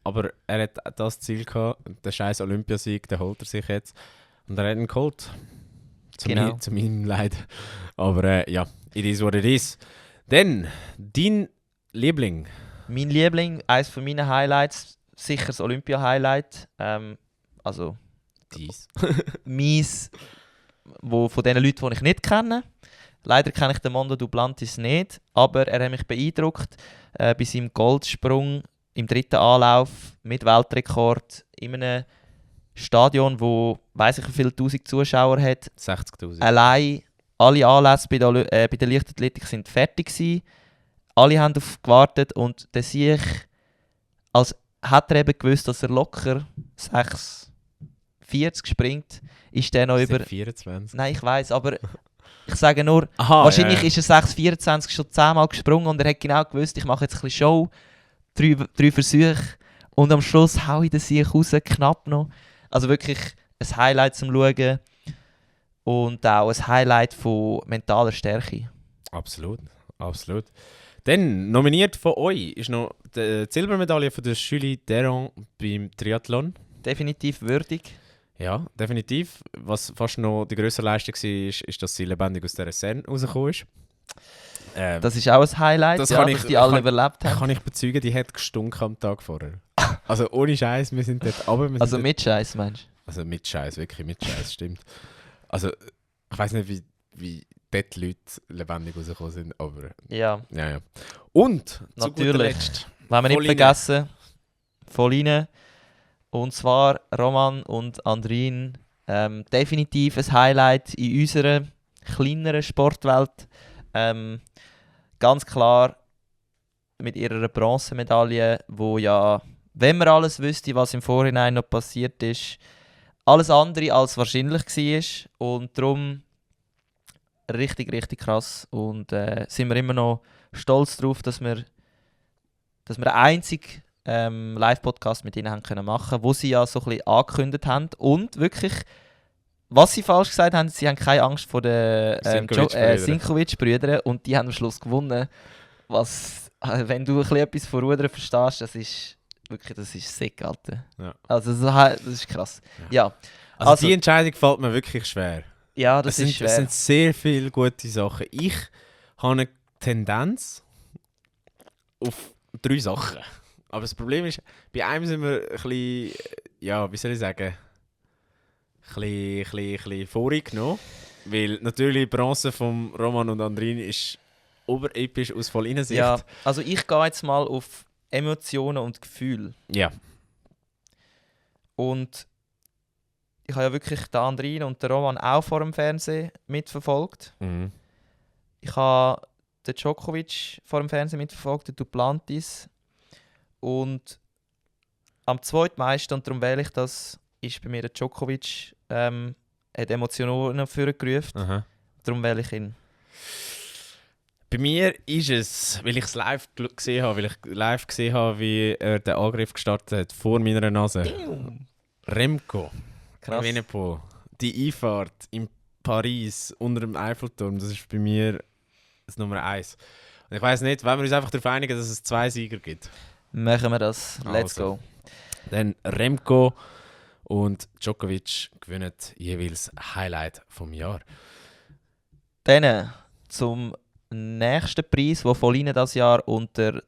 aber er hat das Ziel gehabt, den scheiß Olympiasieg, den holt er sich jetzt. Und er hat ihn geholt. Zu meinem Leid. Aber ja, it is what it is. Dann, dein Liebling. Mein Liebling, eines von meinen Highlights, sicher das Olympia-Highlight. Also Dies. meins, von den Leuten, die ich nicht kenne. Leider kenne ich den Mondo Duplantis nicht, aber er hat mich beeindruckt bei seinem Goldsprung im 3. Anlauf mit Weltrekord in einem Stadion, wo weiss ich wie viele tausend Zuschauer hat. 60'000. Allein alle Anlässe bei der Leichtathletik sind fertig gewesen. Alle haben darauf gewartet und der Sieg, als hat er eben gewusst, dass er locker 6,40 springt, ist der noch über... 24. Nein, ich weiss, aber ich sage nur, Aha, wahrscheinlich ist er 6,24 schon 10-mal gesprungen und er hat genau gewusst, ich mache jetzt ein bisschen Show, 3 Versuche und am Schluss haue ich den Sieg raus, knapp noch. Also wirklich ein Highlight zum Schauen und auch ein Highlight von mentaler Stärke. Absolut, absolut. Dann, nominiert von euch ist noch die Silbermedaille von der Julie Deron beim Triathlon. Definitiv würdig. Ja, definitiv. Was fast noch die grössere Leistung war, ist, dass sie lebendig aus dieser Seine rausgekommen ist. Das ist auch ein Highlight, das dass die alle überlebt haben. Kann ich bezeugen, die hat gestunken am Tag vorher. Also ohne Scheiß, wir sind dort runter. Also mit Scheiß, meinst du? Also mit Scheiß, wirklich mit Scheiß, stimmt. Also ich weiß nicht, wie dort die Leute lebendig rausgekommen sind, aber ja. Und natürlich, zu guter Letzt, wollen wir nicht vergessen, Voline. Und zwar Roman und Andrin. Definitiv ein Highlight in unserer kleineren Sportwelt. Ganz klar mit ihrer Bronzemedaille, wo ja, wenn man alles wüsste, was im Vorhinein noch passiert ist, alles andere als wahrscheinlich war. Und darum richtig, richtig krass. Und sind wir immer noch stolz darauf, dass wir den einzigen Live-Podcast mit ihnen haben können machen, wo sie ja so ein bisschen angekündigt haben. Und wirklich, was sie falsch gesagt haben, sie haben keine Angst vor den Sinkovic-Brüdern und die haben am Schluss gewonnen. Was, wenn du etwas von Rudern verstehst, das ist wirklich, das ist sick, Alter. Ja. Also das ist krass. Ja. Also die Entscheidung fällt mir wirklich schwer. Ja, das ist schwer. Es sind sehr viele gute Sachen. Ich habe eine Tendenz auf 3 Sachen. Aber das Problem ist, bei einem sind wir ein bisschen, ja, wie soll ich sagen, ein bisschen vorgenommen. Weil natürlich die Bronze von Roman und Andrin ist oberepisch aus Vollinensicht. Ja, also ich gehe jetzt mal auf Emotionen und Gefühle. Ja. Und ich habe ja wirklich den Andrin und den Roman auch vor dem Fernsehen mitverfolgt. Mhm. Ich habe den Djokovic vor dem Fernsehen mitverfolgt, den Duplantis. Und am zweitmeisten, und darum wähle ich das, ist bei mir der Djokovic. Hat Emotionen vorgerufen. Aha. Darum wähle ich ihn. Bei mir ist es, weil ich es live gesehen habe, wie er den Angriff gestartet hat, vor meiner Nase. Damn. Remco. Krass. Evenepoel. Die Einfahrt in Paris unter dem Eiffelturm, das ist bei mir das Nummer 1. Und ich weiss nicht, wollen wir uns einfach darauf einigen, dass es 2 Sieger gibt? Machen wir das. Let's go. Dann Remco und Djokovic gewinnen jeweils Highlight vom Jahr. Dann zum nächsten Preis, der von Ihnen dieses Jahr unter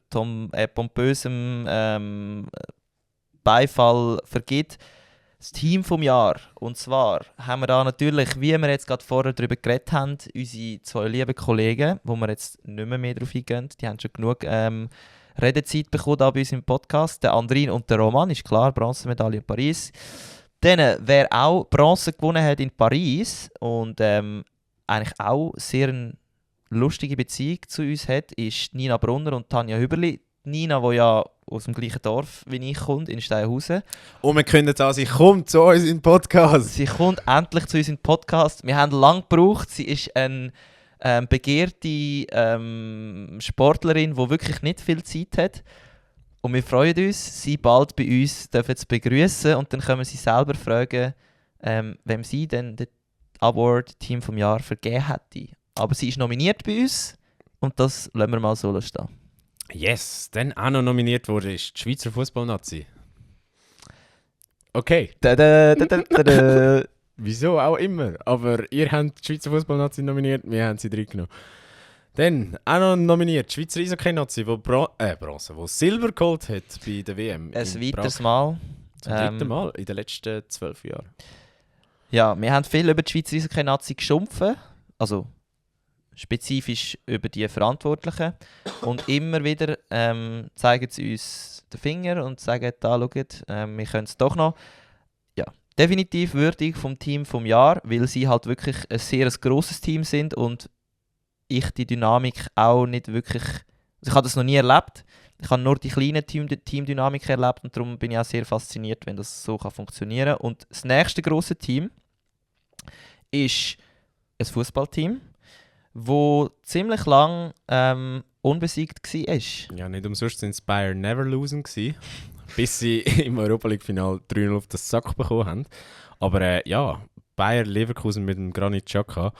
pompösem Beifall vergibt. Das Team vom Jahr. Und zwar haben wir da natürlich, wie wir jetzt gerade vorher darüber geredet haben, unsere 2 lieben Kollegen, wo wir jetzt nicht mehr drauf eingehen, die haben schon genug Redezeit bekommen da bei uns im Podcast. Der Andrin und der Roman, ist klar, Bronzemedaille in Paris. Dann, wer auch Bronze gewonnen hat in Paris und eigentlich auch sehr eine lustige Beziehung zu uns hat, ist Nina Brunner und Tanja Hüberli. Nina, die ja aus dem gleichen Dorf wie ich kommt, in Steinhausen. Und wir können jetzt auch, sie kommt zu uns in den Podcast. Sie kommt endlich zu uns in den Podcast. Wir haben lange gebraucht. Sie ist eine begehrte Sportlerin, die wirklich nicht viel Zeit hat. Und wir freuen uns, sie bald bei uns zu begrüßen und dann können wir sie selber fragen, wem sie denn den Award Team vom Jahr vergeben hätte. Aber sie ist nominiert bei uns und das lassen wir mal so stehen. Yes, dann auch noch nominiert wurde ist die Schweizer Fußballnazi. Okay. Wieso auch immer. Aber ihr habt die Schweizer Fußballnazi nominiert, wir haben sie drin genommen. Dann auch noch nominiert die Schweizer Eishockey-Nazi, die Bronze, die Silber geholt hat bei der WM. Ein weiteres Mal. Zum 3. Mal in den letzten 12 Jahren. Ja, wir haben viel über die Schweizer Eishockey-Nazi geschumpfen. Also spezifisch über die Verantwortlichen. Und immer wieder zeigen sie uns den Finger und sagen, da schaut, wir können es doch noch. Ja, definitiv würdig vom Team vom Jahr, weil sie halt wirklich ein sehr grosses Team sind und ich die Dynamik auch nicht wirklich... Also ich habe das noch nie erlebt. Ich habe nur die kleine Teamdynamik erlebt und darum bin ich auch sehr fasziniert, wenn das so funktionieren kann. Und das nächste grosse Team ist ein Fußballteam, wo ziemlich lang unbesiegt war. Ja, nicht umsonst sind es Bayern Never Losen gewesen, bis sie im Europa League-Final 3-0 auf den Sack bekommen haben. Aber ja, Bayer Leverkusen mit dem Granit Xhaka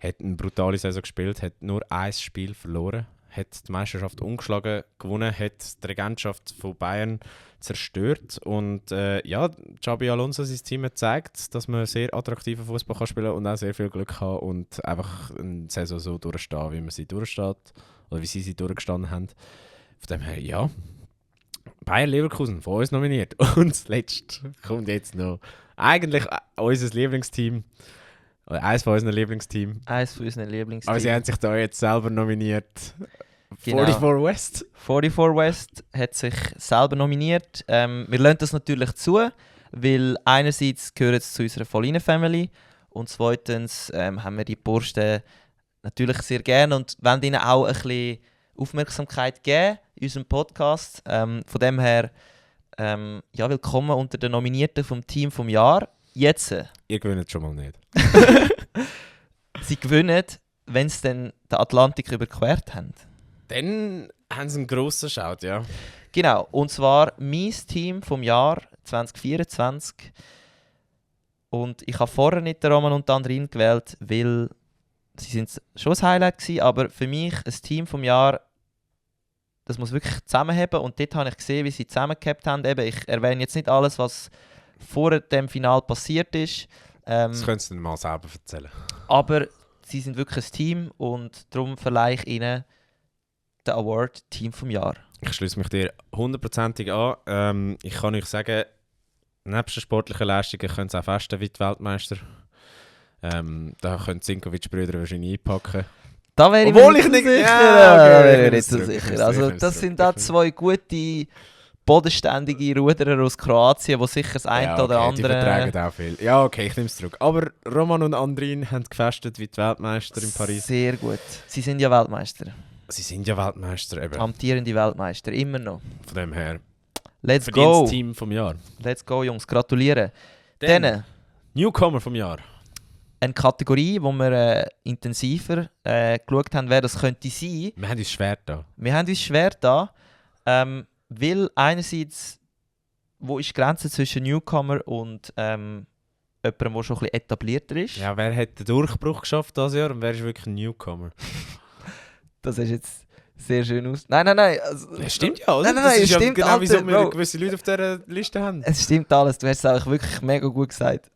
hat eine brutale Saison gespielt, hat nur ein Spiel verloren, hat die Meisterschaft ungeschlagen gewonnen, hat die Regentschaft von Bayern zerstört und ja, Xabi Alonso, sein Team, hat gezeigt, dass man sehr attraktiven Fußball spielen kann und auch sehr viel Glück haben und einfach eine Saison so durchstehen, wie man sie durchsteht oder wie sie durchgestanden haben. Von dem her, ja, Bayer Leverkusen von uns nominiert. Und das Letzte kommt jetzt noch eigentlich unser Lieblingsteam. Oder eines von unseren Lieblingsteams. Eines von unseren Lieblingsteams. Aber sie haben sich da jetzt selber nominiert. Genau. 44 West. 44 West hat sich selber nominiert. Wir lassen das natürlich zu, weil einerseits gehört es zu unserer Vollinen-Family und zweitens haben wir die Bursten natürlich sehr gerne und wollen ihnen auch ein bisschen Aufmerksamkeit geben in unserem Podcast. Von dem her, ja, willkommen unter den Nominierten vom Team vom Jahr. Jetzt. Ihr gewinnt schon mal nicht. Sie gewinnen, wenn sie dann den Atlantik überquert haben. Dann haben sie einen grossen Shout, ja. Genau, und zwar mein Team vom Jahr 2024. Und ich habe vorher nicht den Roman und den Andrin gewählt, weil sie sind schon ein Highlight gewesen, aber für mich ein Team vom Jahr, das muss wirklich zusammenhaben. Und dort habe ich gesehen, wie sie zusammengehabt haben. Eben, ich erwähne jetzt nicht alles, was vor dem Finale passiert ist. Das könntest du dir mal selber erzählen. Aber sie sind wirklich ein Team und darum verleihe ich ihnen den Award Team vom Jahr. Ich schließe mich dir 100%ig an. Ich kann euch sagen, nebst den sportlichen Leistungen können sie auch festen wie die Weltmeister. Da können die Sinkovic-Brüder wahrscheinlich einpacken. Da wäre ich Obwohl mir ich nicht sicher. ja, okay, Da wäre ich ich nicht so muss sicher. zurück, Also, ich muss das zurück, sind da zwei gute, bodenständige Ruderer aus Kroatien, die sicher das eine oder Die andere... vertragen auch viel. Ja, okay, ich nehme es zurück. Aber Roman und Andrin haben gefestet wie die Weltmeister in Paris. Sehr gut. Sie sind ja Weltmeister. Sie sind ja Weltmeister eben. Amtierende Weltmeister, immer noch. Von dem her. Let's Verdientes go. Team vom Jahr. Let's go, Jungs. Gratulieren. Dann Dann Newcomer vom Jahr. eine Kategorie, wo wir intensiver geschaut haben, wer das könnte sein. Wir haben uns schwer da. Wir haben uns schwer da, weil einerseits, wo ist die Grenze zwischen Newcomer und jemandem, der schon ein bisschen etablierter ist? Ja, wer hat den Durchbruch geschafft dieses Jahr und wer ist wirklich ein Newcomer? Das ist jetzt sehr schön aus. Nein. Also, Ja, stimmt ja, oder? Nein, Das es ist ja stimmt, genau Alter, wieso wir Bro. gewisse Leute auf dieser Liste haben. Es stimmt alles, du hast es eigentlich wirklich mega gut gesagt.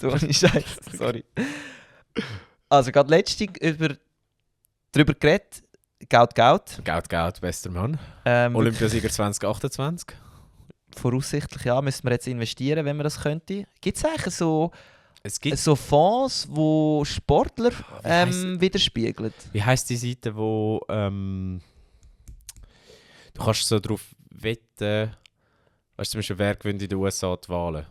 Ohne Scheiß, sorry. Also gerade letztens darüber geredet, Gaut. Gaut, bester Mann. Wirklich Olympiasieger 2028. voraussichtlich, ja, müssen wir jetzt investieren, wenn wir das könnte. Gibt es eigentlich Es gibt, so Fonds, die Sportler heisst- widerspiegeln? wie heisst die Seite, wo du kannst so drauf wetten, weißt du, zum Beispiel, wer gewinnt in den USA die Wahlen?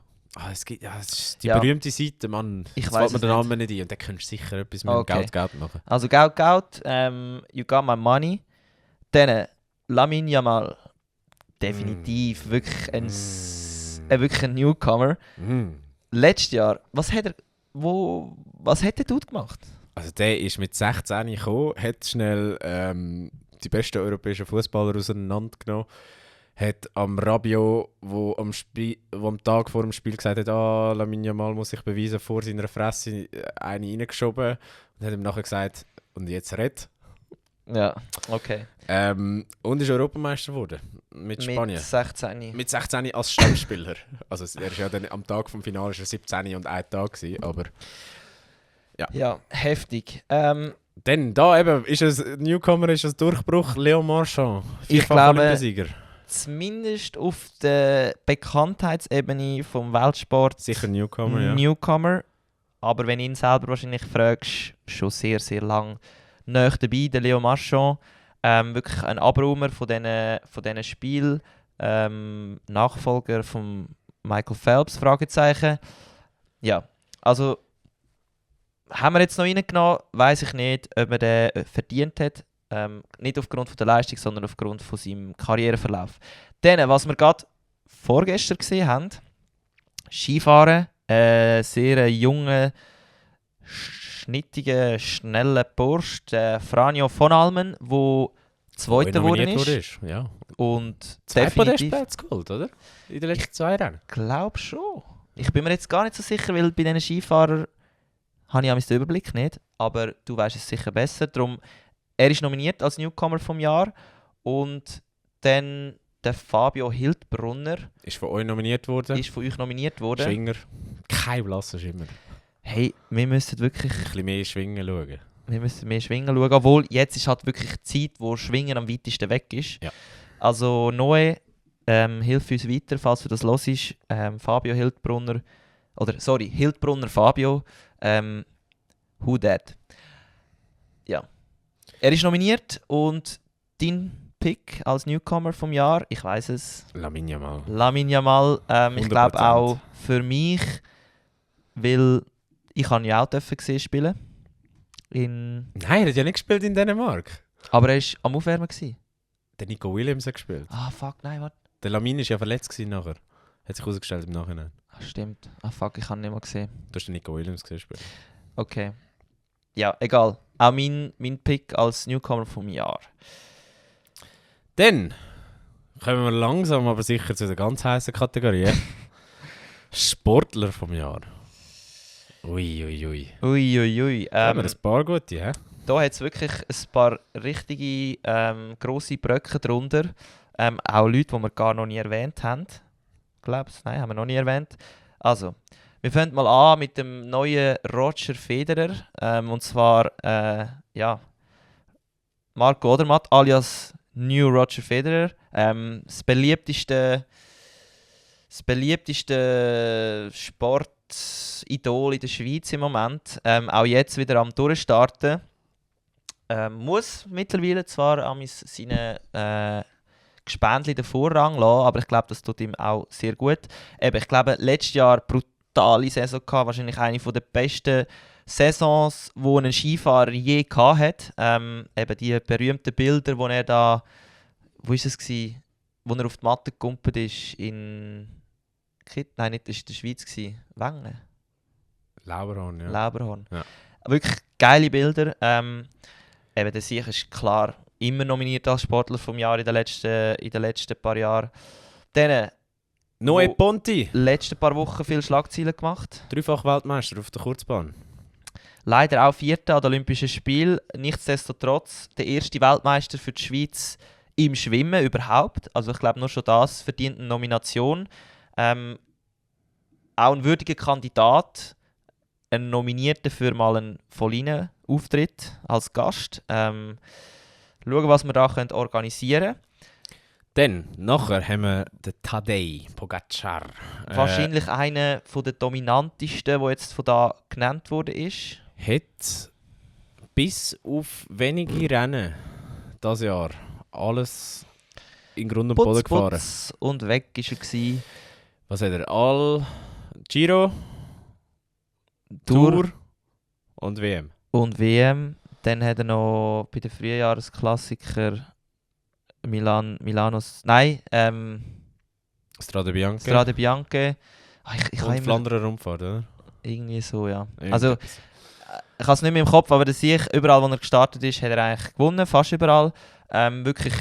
Es gibt es ist die Ja. berühmte Seite, Mann. Ich Jetzt weiss fällt mir es der Name nicht ein und dann könntest du sicher etwas mit Okay. dem Geld machen. Also Gaut, you got my money. Dann Lamine Yamal, definitiv wirklich wirklich ein Newcomer. Letztes Jahr, was hat der Dude gemacht? Also der ist mit 16 gekommen, hat schnell die besten europäischen Fußballer auseinandergenommen, hat am Rabiot, wo am Tag vor dem Spiel gesagt hat, Lamine Yamal muss sich beweisen, vor seiner Fresse eine reingeschoben und hat ihm nachher gesagt, und jetzt red. Ja, okay. Und ist Europameister geworden mit Spanien. Mit 16. Mit 16 als Stammspieler. Also er ist ja dann am Tag vom Finale ist er 17 und ein Tag gewesen, aber Ja, heftig. dann, da eben, ist es Newcomer, ist es Durchbruch, Léon Marchand, Ich vierfacher glaube- Olympiasieger. Zumindest auf der Bekanntheitsebene vom Weltsport Sicher Newcomer, ja. Newcomer. Aber wenn du ihn selber wahrscheinlich fragst, schon sehr, sehr lang nahe dabei, der Léo Marchand. Wirklich ein Abräumer von diesen Spielen. Nachfolger von Michael Phelps, Fragezeichen. Ja, also haben wir jetzt noch reingenommen, weiss ich nicht, ob er den verdient hat. Nicht aufgrund von der Leistung, sondern aufgrund von seinem Karriereverlauf. Dann, was wir gerade vorgestern gesehen haben, Skifahren, sehr junger, schnittiger, schneller Bursch, der Franjo von Almen, der Zweiter geworden nominiert ist. wurde, ja. Und Zwei definitiv, Podestplätze geholt, oder? In den letzten 2 Rennen. glaube schon. Ich bin mir jetzt gar nicht so sicher, weil bei diesen Skifahrern habe ich den Überblick nicht. Aber du weißt es sicher besser. Darum, er ist nominiert als Newcomer vom Jahr. Und dann der Fabio Hildbrunner Ist von euch nominiert worden. ist von euch nominiert worden. Schwinger. Kein blasser Schimmer. Hey, wir müssen wirklich Ein bisschen mehr Schwingen schauen. wir müssen mehr Schwingen schauen. Obwohl, jetzt ist halt wirklich die Zeit, wo Schwingen am weitesten weg ist. Ja. Also Noe, hilf uns weiter, falls du das hörst. Fabio Hildbrunner, Hildbrunner Fabio, who that? Ja. Er ist nominiert und dein Pick als Newcomer vom Jahr, ich weiß es, Lamine Yamal. Lamine Yamal. Ich glaube 100%. auch für mich, weil ich han ja auch gesehen spielen. Nein, er hat ja nicht gespielt in Dänemark. Aber er war am Aufwärmen. Der Nico Williams hat gespielt. Ah, fuck, nein, warte. Der Lamine ist ja verletzt gewesen nachher. Hat sich herausgestellt im Nachhinein. Ah, stimmt. Ah, fuck, ich habe ihn nicht mehr gesehen. Du hast den Nico Williams gesehen spielen. Okay. Ja, egal. Auch mein Pick als Newcomer vom Jahr. Dann kommen wir langsam aber sicher zu der ganz heißen Kategorie. Sportler vom Jahr. Ui. Uiuiui. Da haben wir ein paar gute, hä? Da hat es wirklich ein paar richtige grosse Bröcke drunter. Auch Leute, die wir gar noch nie erwähnt haben. Glaubst du? Nein, haben wir noch nie erwähnt. Also, wir fangen mal an mit dem neuen Roger Federer. Und zwar, Marco Odermatt alias New Roger Federer. Das beliebteste Sportidol in der Schweiz im Moment. Auch jetzt wieder am Durchstarten. Muss mittlerweile zwar an seine Gespendli den Vorrang lassen, aber ich glaube, das tut ihm auch sehr gut. Ich glaube, letztes Jahr brutale Saison gehabt, wahrscheinlich eine der besten Saisons, die ein Skifahrer je gehabt hat. Eben die berühmten Bilder, wo er da, wo ist es gewesen? Wo er auf die Matte gekumpelt ist in Nein, nicht, das war in der Schweiz gewesen. Wengen. Lauberhorn, ja. Lauberhorn. Ja. Wirklich geile Bilder. Eben der Sieg ist klar immer nominiert als Sportler vom Jahr in den letzten paar Jahren. Dann Noe Wo- Ponti. letzten paar Wochen viele Schlagzeilen gemacht. Dreifach Weltmeister auf der Kurzbahn. Leider auch Vierter an den Olympischen Spielen. Nichtsdestotrotz der erste Weltmeister für die Schweiz im Schwimmen überhaupt. Also ich glaube, nur schon das verdient eine Nomination. Auch ein würdiger Kandidat. einen Nominierten für mal einen Volline-Auftritt als Gast. Schauen, was wir da organisieren können. Dann, nachher haben wir den Tadej Pogacar. Wahrscheinlich einer der dominantesten, der jetzt von da genannt wurde. Hat bis auf wenige Rennen dieses Jahr alles in Grund und Boden gefahren. Putz und weg war er gewesen. Was hat er? Giro, Tour und WM. Und WM. Dann hat er noch bei den Frühjahrsklassiker Strade Bianche. Strade Bianche. Und Flandrer Rundfahrt, oder? Irgendwie so, ja. Also, ich habe es nicht mehr im Kopf, aber das sehe ich, überall, wo er gestartet ist, hat er eigentlich gewonnen, fast überall. Wirklich,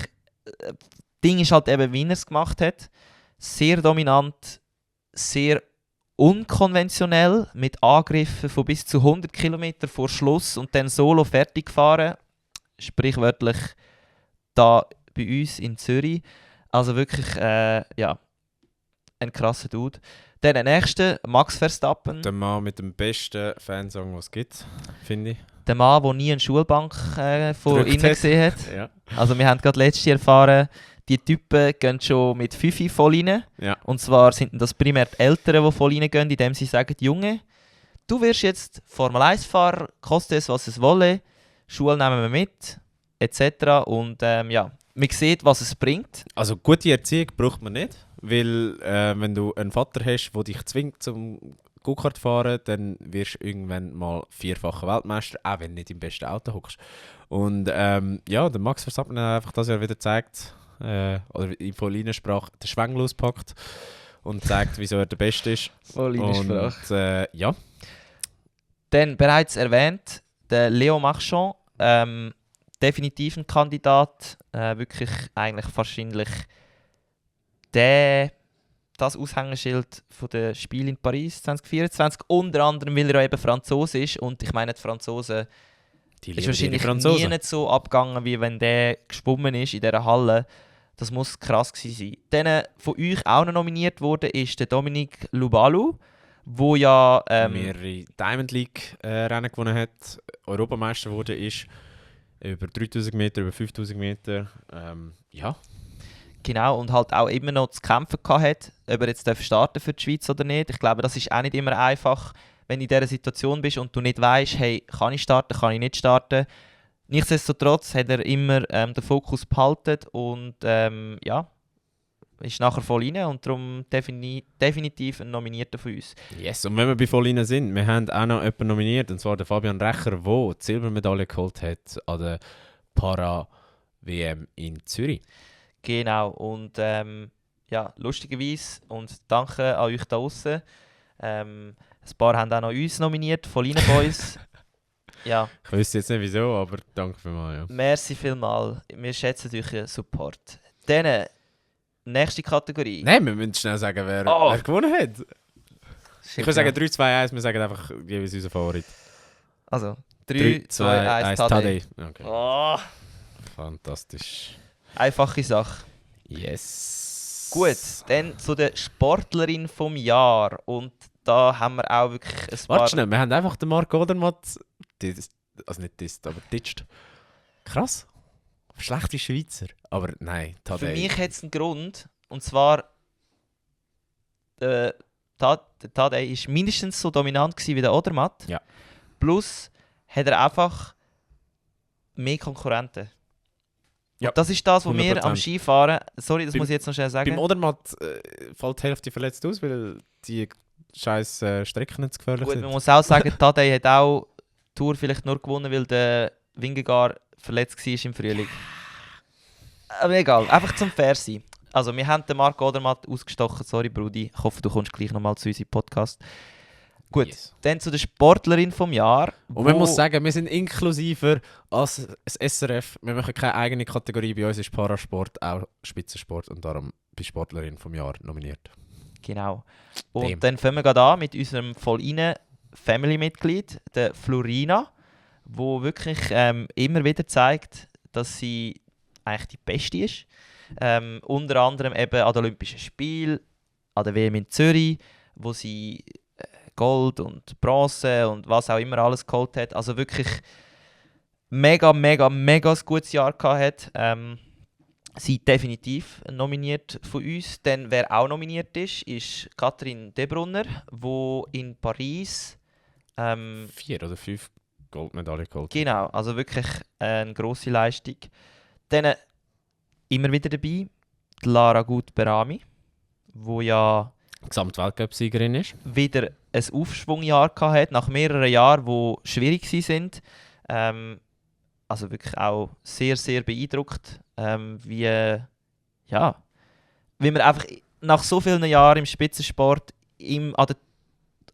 das Ding ist halt eben, wie er es gemacht hat. Sehr dominant, sehr unkonventionell, mit Angriffen von bis zu 100 km vor Schluss und dann solo fertig gefahren. Sprichwörtlich da bei uns in Zürich. Also wirklich, ja, ein krasser Dude. Dann der nächste, Max Verstappen. Der Mann mit dem besten Fansong, den es gibt, finde ich. Der Mann, der nie eine Schulbank von innen gesehen hat. Ja. Also wir haben gerade letztes Jahr erfahren, die Typen gehen schon mit 5 voll rein. Ja. Und zwar sind das primär die Älteren, die voll reingehen, indem sie sagen, Junge, du wirst jetzt Formel-1-Fahrer, koste es, was es wolle, Schule nehmen wir mit, etc. Und ja, man sieht, was es bringt. Also gute Erziehung braucht man nicht, weil wenn du einen Vater hast, der dich zwingt zum Go-Kart fahren, dann wirst du irgendwann mal 4-facher Weltmeister, auch wenn du nicht im besten Auto hockst. Und ja, der Max Verstappen hat einfach das Jahr wieder gezeigt, oder in Vollinensprache den Schwengel auspackt und zeigt, wieso er der Beste ist. Und ja. Dann bereits erwähnt, der Leo Marchand, definitiv ein Kandidat, wirklich eigentlich wahrscheinlich das Aushängeschild von den Spielen in Paris 2024, unter anderem, weil er auch eben Franzose ist und ich meine, die Franzosen ist wahrscheinlich nie nicht so abgegangen, wie wenn der geschwommen ist in dieser Halle. Das muss krass gewesen sein. Dann von euch auch noch nominiert wurde, ist der Dominic Lubalu, wo ja mehrere Diamond League Rennen gewonnen hat, Europameister wurde ist, über 3000 Meter, über 5000 Meter, ja. Genau, und halt auch immer noch zu kämpfen hat, ob er jetzt starten für die Schweiz oder nicht. Ich glaube, das ist auch nicht immer einfach, wenn du in dieser Situation bist und du nicht weißt, hey, kann ich starten, kann ich nicht starten. Nichtsdestotrotz hat er immer den Fokus behalten und ja, ist nachher voll rein und darum definitiv ein Nominierter von uns. Yes, und wenn wir bei voll rein sind, wir haben auch noch jemanden nominiert, und zwar den Fabian Recher, der die Silbermedaille geholt hat an der Para-WM in Zürich. Genau, und ja, lustigerweise, und danke an euch da draussen. Ein paar haben auch noch uns nominiert, voll rein Boys. Ja. Ich wüsste jetzt nicht wieso, aber danke vielmals. Ja. Merci vielmals. Wir schätzen euren Support. Dann, nächste Kategorie. Nein, wir müssen schnell sagen, wer gewonnen hat. Ich würde sagen 3, 2, 1, wir sagen einfach jeweils unseren Favorit. Also, 3, 2, 1, Tadej. Okay. Oh. Fantastisch. Einfache Sache. Yes. Gut, dann zu der Sportlerin vom Jahr. Und da haben wir auch wirklich ein paar... Warte schnell, wir haben einfach den Marc Odermatt, also nicht disst, aber ditcht. Krass. Schlechte Schweizer. Aber nein, Tadej. Für mich hat es einen Grund. Und zwar... Der Tadej war mindestens so dominant wie der Odermatt. Ja. Plus hat er einfach mehr Konkurrenten. Ja, das ist das, was 100%. wir am Skifahren... Sorry, das muss ich jetzt noch schnell sagen. Beim Odermatt fällt die Hälfte verletzt aus, weil die scheiß Strecken nicht gefährlich sind. Man muss auch sagen, Tadej hat auch die Tour vielleicht nur gewonnen, weil der Vingegaard verletzt war im Frühling. Aber egal, einfach zum Fair sein. Also, wir haben den Marc Odermatt ausgestochen. Sorry, Brudi. Ich hoffe, du kommst gleich nochmal zu unserem Podcast. Gut, yes. Dann zu der Sportlerin vom Jahr. Und man muss sagen, wir sind inklusiver als das SRF. Wir machen keine eigene Kategorie. Bei uns ist Parasport auch Spitzensport und darum bei Sportlerin vom Jahr nominiert. Genau. Und dann fangen wir gerade an mit unserem voll-reinen Family-Mitglied, der Florina, wo wirklich immer wieder zeigt, dass sie eigentlich die Beste ist. Unter anderem eben an den Olympischen Spielen, an der WM in Zürich, wo sie Gold und Bronze und was auch immer alles geholt hat. Also wirklich mega, mega, mega ein gutes Jahr gehabt hat. Sie definitiv nominiert von uns. Dann, wer auch nominiert ist Catherine Debrunner, die in Paris 4 oder 5 Goldmedaillen geholt. genau, also wirklich eine grosse Leistung. Dann immer wieder dabei die Lara Gut-Berami, die ja Gesamtweltcup-Siegerin ist. wieder ein Aufschwungjahr hatte, nach mehreren Jahren, die schwierig waren. Also wirklich auch sehr, sehr beeindruckt, wie man einfach nach so vielen Jahren im Spitzensport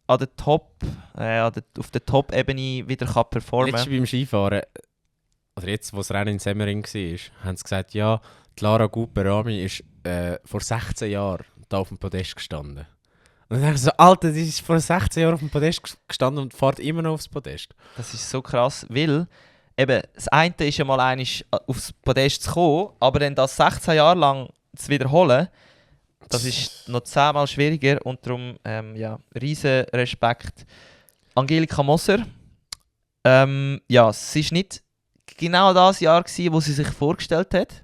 auf der Top-Ebene wieder performen kann. Letztes beim Skifahren, oder jetzt, wo das Rennen in Semmering war, haben sie gesagt, ja, die Lara Gut-Berami ist vor 16 Jahren da auf dem Podest gestanden. Und dann denke ich so, Alter, die ist vor 16 Jahren auf dem Podest gestanden und fährt immer noch aufs Podest. Das ist so krass, weil eben, das eine ist ja mal aufs Podest zu kommen, aber dann das 16 Jahre lang zu wiederholen, das ist noch 10-mal schwieriger und darum, riesen Respekt. Angelika Moser, es war nicht genau das Jahr gewesen, wo sie sich vorgestellt hat.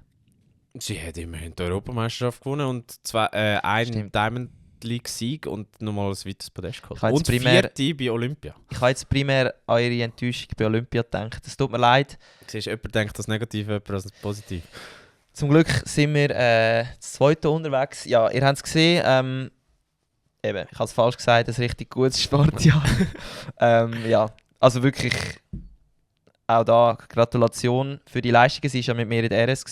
Sie hat immerhin die Europameisterschaft gewonnen und einen Diamond League-Sieg und nochmal ein weiteres Podest geholt. Und vierte bei Olympia. Ich habe jetzt primär an ihre Enttäuschung bei Olympia gedacht. Es tut mir leid. Siehst du, jemand denkt das negativ, jemand das positiv. Zum Glück sind wir das zweite unterwegs. Ja, ihr habt es gesehen. Ich habe es falsch gesagt, ein richtig gutes Sportjahr. Also wirklich auch da Gratulation für die Leistung. Sie war ja mit mir in der RS.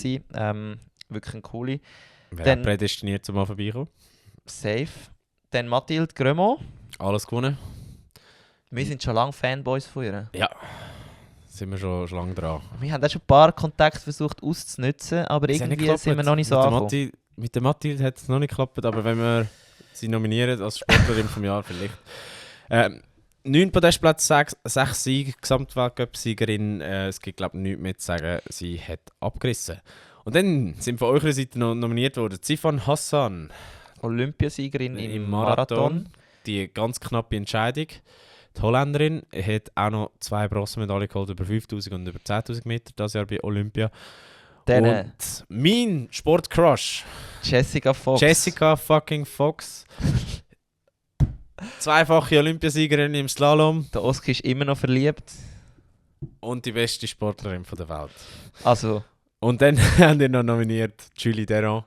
Wirklich eine coole. Wer hat prädestiniert, um mal vorbeikommen? Safe. Dann Mathilde Grömont. Alles gewonnen. Wir sind schon lange Fanboys von ihr. Ja, sind wir schon lange dran. Wir haben auch schon ein paar Kontakte versucht auszunutzen, aber irgendwie sind wir noch nicht so angekommen. Mit der Mathilde hat es noch nicht geklappt, aber wenn wir sie nominieren als Sportlerin vom Jahr vielleicht. 9 Podestplätze, 6 Siege, Gesamtweltcup-Siegerin. Es gibt glaube ich nichts mehr zu sagen, sie hat abgerissen. Und dann sind von eurer Seite noch nominiert worden Zifan Hassan. Olympiasiegerin im Marathon. Die ganz knappe Entscheidung. Die Holländerin hat auch noch 2 Bronzemedaillen geholt, über 5'000 und über 10'000 Meter dieses Jahr bei Olympia. Und mein Sportcrush. Jessica Fox. Jessica fucking Fox. Zweifache Olympiasiegerin im Slalom. Der Oskar ist immer noch verliebt. Und die beste Sportlerin der Welt. Also. Und dann haben wir noch nominiert Julie Deron.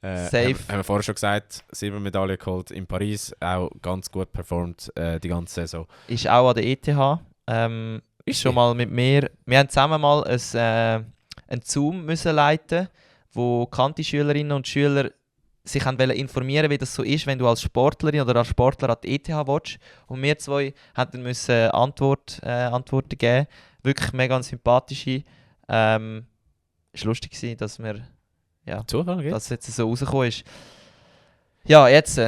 Safe. Haben wir vorher schon gesagt, 7 Medaillen geholt in Paris, auch ganz gut performt die ganze Saison. Ist auch an der ETH. Ist schon mal mit mir. Wir haben zusammen mal einen Zoom müssen leiten, wo Kanti-Schülerinnen und Schüler sich wollen informieren, wie das so ist, wenn du als Sportlerin oder als Sportler an die ETH willst. Und wir zwei mussten Antworten geben. Wirklich mega sympathische. Es war lustig, dass wir Zufall, dass es jetzt so rausgekommen ist. Ja, jetzt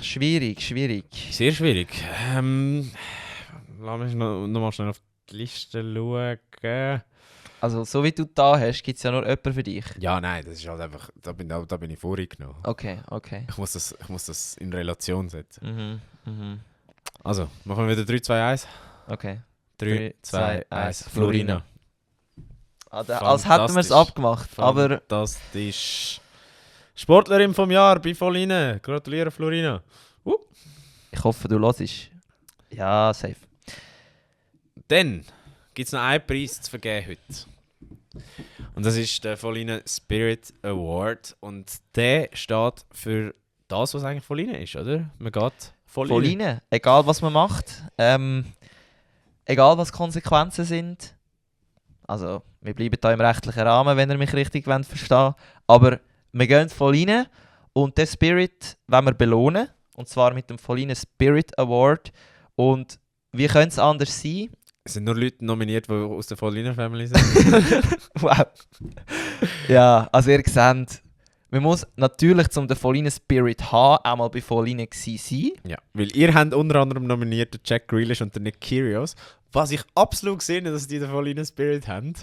schwierig. Sehr schwierig. Lass mich noch mal schnell auf die Liste schauen. Also, so wie du da hast, gibt es ja nur jemanden für dich. Ja, nein, das ist halt einfach, da bin ich vorgenommen. Okay. Ich muss das in Relation setzen. Mhm. Also, machen wir wieder 3, 2, 1. Okay. 3, 2, 1. Florina. Als hätten wir es abgemacht. Aber das ist Sportlerin vom Jahr bei Florina. Gratuliere, Florina. Ich hoffe, du hörst. Ja, safe. Dann gibt es noch einen Preis zu vergeben heute. Und das ist der Florina Spirit Award. Und der steht für das, was eigentlich Florina ist, oder? Man geht Florina. Egal, was man macht. Egal, was die Konsequenzen sind. Also, wir bleiben da im rechtlichen Rahmen, wenn ihr mich richtig versteht. Aber wir gehen voll rein und den Spirit wollen wir belohnen. Und zwar mit dem Florina Spirit Award. Und wie könnte es anders sein? Es sind nur Leute nominiert, die aus der Florina Family sind. Wow. Ja, also ihr seht, man muss natürlich, um den Volinen Spirit haben, auch mal bei Volinen sein. Ja, weil ihr habt unter anderem nominiert den Jack Grealish und den Nick Kyrgios, was ich absolut sehe, dass die den vollen Spirit haben.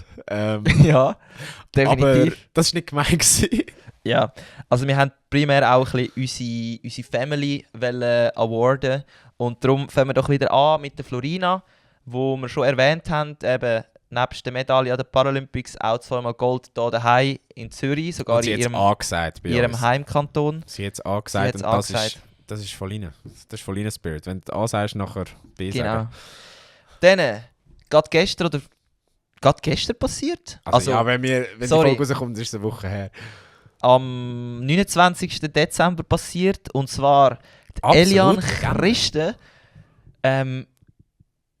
Ja, definitiv. Aber das war nicht gemein gewesen. Ja, also wir haben primär auch ein bisschen unsere Family awarden und darum fangen wir doch wieder an mit der Florina, wo wir schon erwähnt haben, eben nebst der Medaille an den Paralympics auch zweimal Gold hier daheim in Zürich, sogar sie in jetzt angesagt bei ihrem uns. Heimkanton. Sie hat es angesagt und das ist Volline. Das ist Volline Spirit. Wenn du A sagst, nachher B Genau. sagen. Dann, gerade gestern passiert? Also ja, wenn die Folge rauskommt, ist es eine Woche her. Am 29. Dezember passiert, und zwar Elian Christen.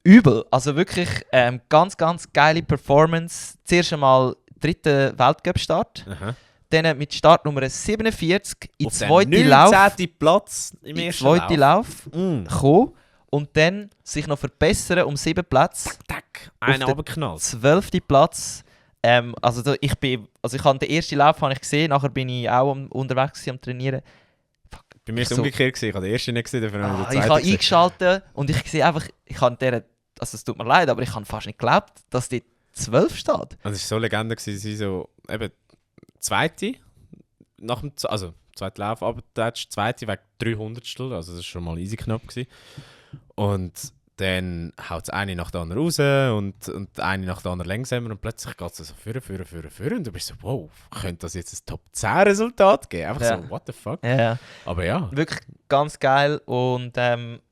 Übel, also wirklich ganz, ganz geile Performance. Zuerst einmal 3. Weltcup-Start. Dann mit Startnummer 47 in zweiten Lauf. 19. Platz im ersten Lauf gekommen. Und dann sich noch verbessern um 7 Plätze. Einen runtergeknallt. 12. Platz. Ich habe den ersten Lauf ich gesehen, nachher bin ich auch unterwegs am Trainieren. Bei mir war es umgekehrt. Ich habe den ersten nicht gesehen, dafür habe ich den zweiten gesehen. Eingeschaltet und ich sehe einfach, es tut mir leid, aber ich habe fast nicht geglaubt, dass die 12 steht. Also es war so Legende, sie so eben zweite, zweiten Lauf, aber der zweite wegen 300, also das war schon mal easy knapp gewesen. Und dann haut es eine nach der anderen raus und eine nach der anderen langsamer und plötzlich geht es so führen und du bist so, wow, könnte das jetzt ein Top-10-Resultat geben? Einfach so, what the fuck? Ja. Aber ja. Wirklich ganz geil und